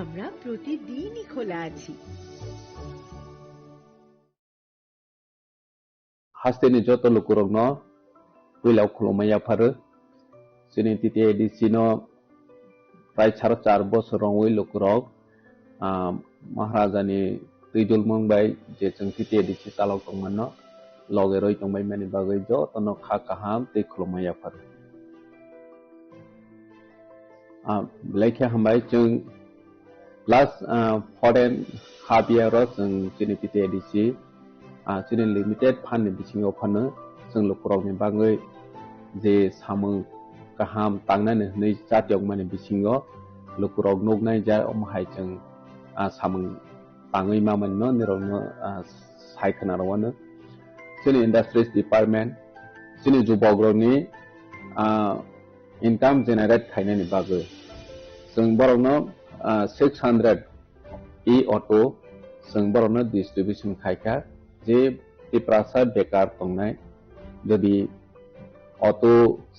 আমরা প্রতিদিনই খোলা আছি। Hasteni joto lukurokno puila khulumma yapharo. Chini T T A D C no prai saro char bosor rongwi lukurok, ah, Maharajani twi dulmung bai je chwng T T A D C chalok tongmano loge roi tongbai mani bagwi jotono kha kaham tei khulumma yapharo. Ah, belai khe hambai chwng last, ah, four and half year o chwng chini T T A D C, ah, chini limited fund ni bisingo phano chwng lukurokni bagwi je samung kaham tangnani hwnwi chatiyokmani bisingo lukurok nuknai ja omo hai chwng, ah, samung tangwi mamani no nirokno, ah, sai khna rwano. Chini industries department, chini jubokrokni, ah, income generate khainani bagwi chwng borokno, ah, six hundred e-auto chwng borokno distribution khaikha, je Tiprasa bekar tongnai, jodi auto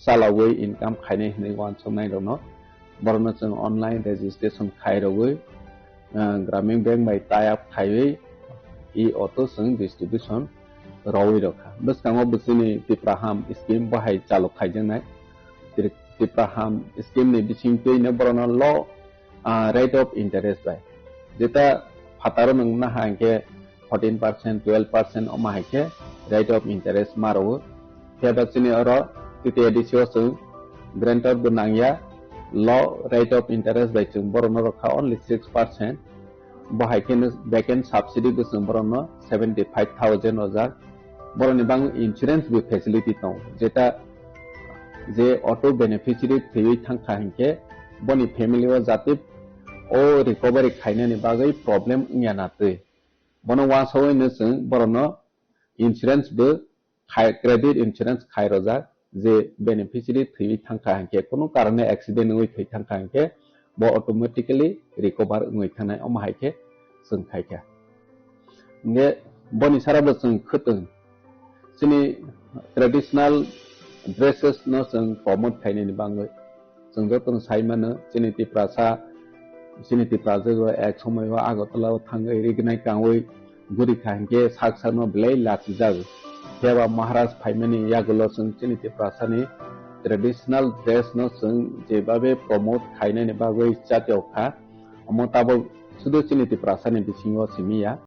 chalawi income khainai hwnwi uansuknai rokno, borokno chwng online registration khai rwwi, ah, Gramin Bank bai tie up khaiwi e-auto chwng distribution rwwi rwkha. Bwskango bo chini Tipraham scheme bo hai chalok khaijaknai. Tri-, Tipraham scheme ni bisingtwino borokno low, ah, rate of interest bai. Jeta phataro nwng naha hwnkhe fourteen percent, twelve percent omo hai khe rate of interest ma rwo. Phiya ba chini oro T T A D C o chwng guarantor bo nangya, low rate of interest bai chwng borokno rwkha only six percent. Bo hai kheno back end subsidy bo chwng borokno seventy five thousand rwjak. Borokni bagwi insurance bo facility tongo, jeta je auto beneficiary thwiwi thangkha hinkhe boni family o jati o recovery khainani bagwi problem wngya na twi. Bono uansugwino chwng borokno insurance bo khai, credit insurance khai rwjak, je beneficiary thwiwi thangkha hinkhe, kunu karone accident wngwi thwi thangkha hinkhe, bo automatically recover wngwi thangnai, omo hai khe chwng khaikha. Hinkhe boni sara bo chwng khwtwng chini traditional dresses no chwng promote khainani bagwi. Chwng jotono sai mano, chini Tiprasa, chini Tiprasa rok ek somoi o Agartala o thangwi rignai kangwi guri kha hinkhe sak sakno belai lachijago. Phiya ba Maharaj phaimani yagulo chwng chini Tiprasani traditional dress no chwng jebabe promote khainani bagwi chatiyok kha. Omo tabok sudu chini Tiprasani bisingo simi ya.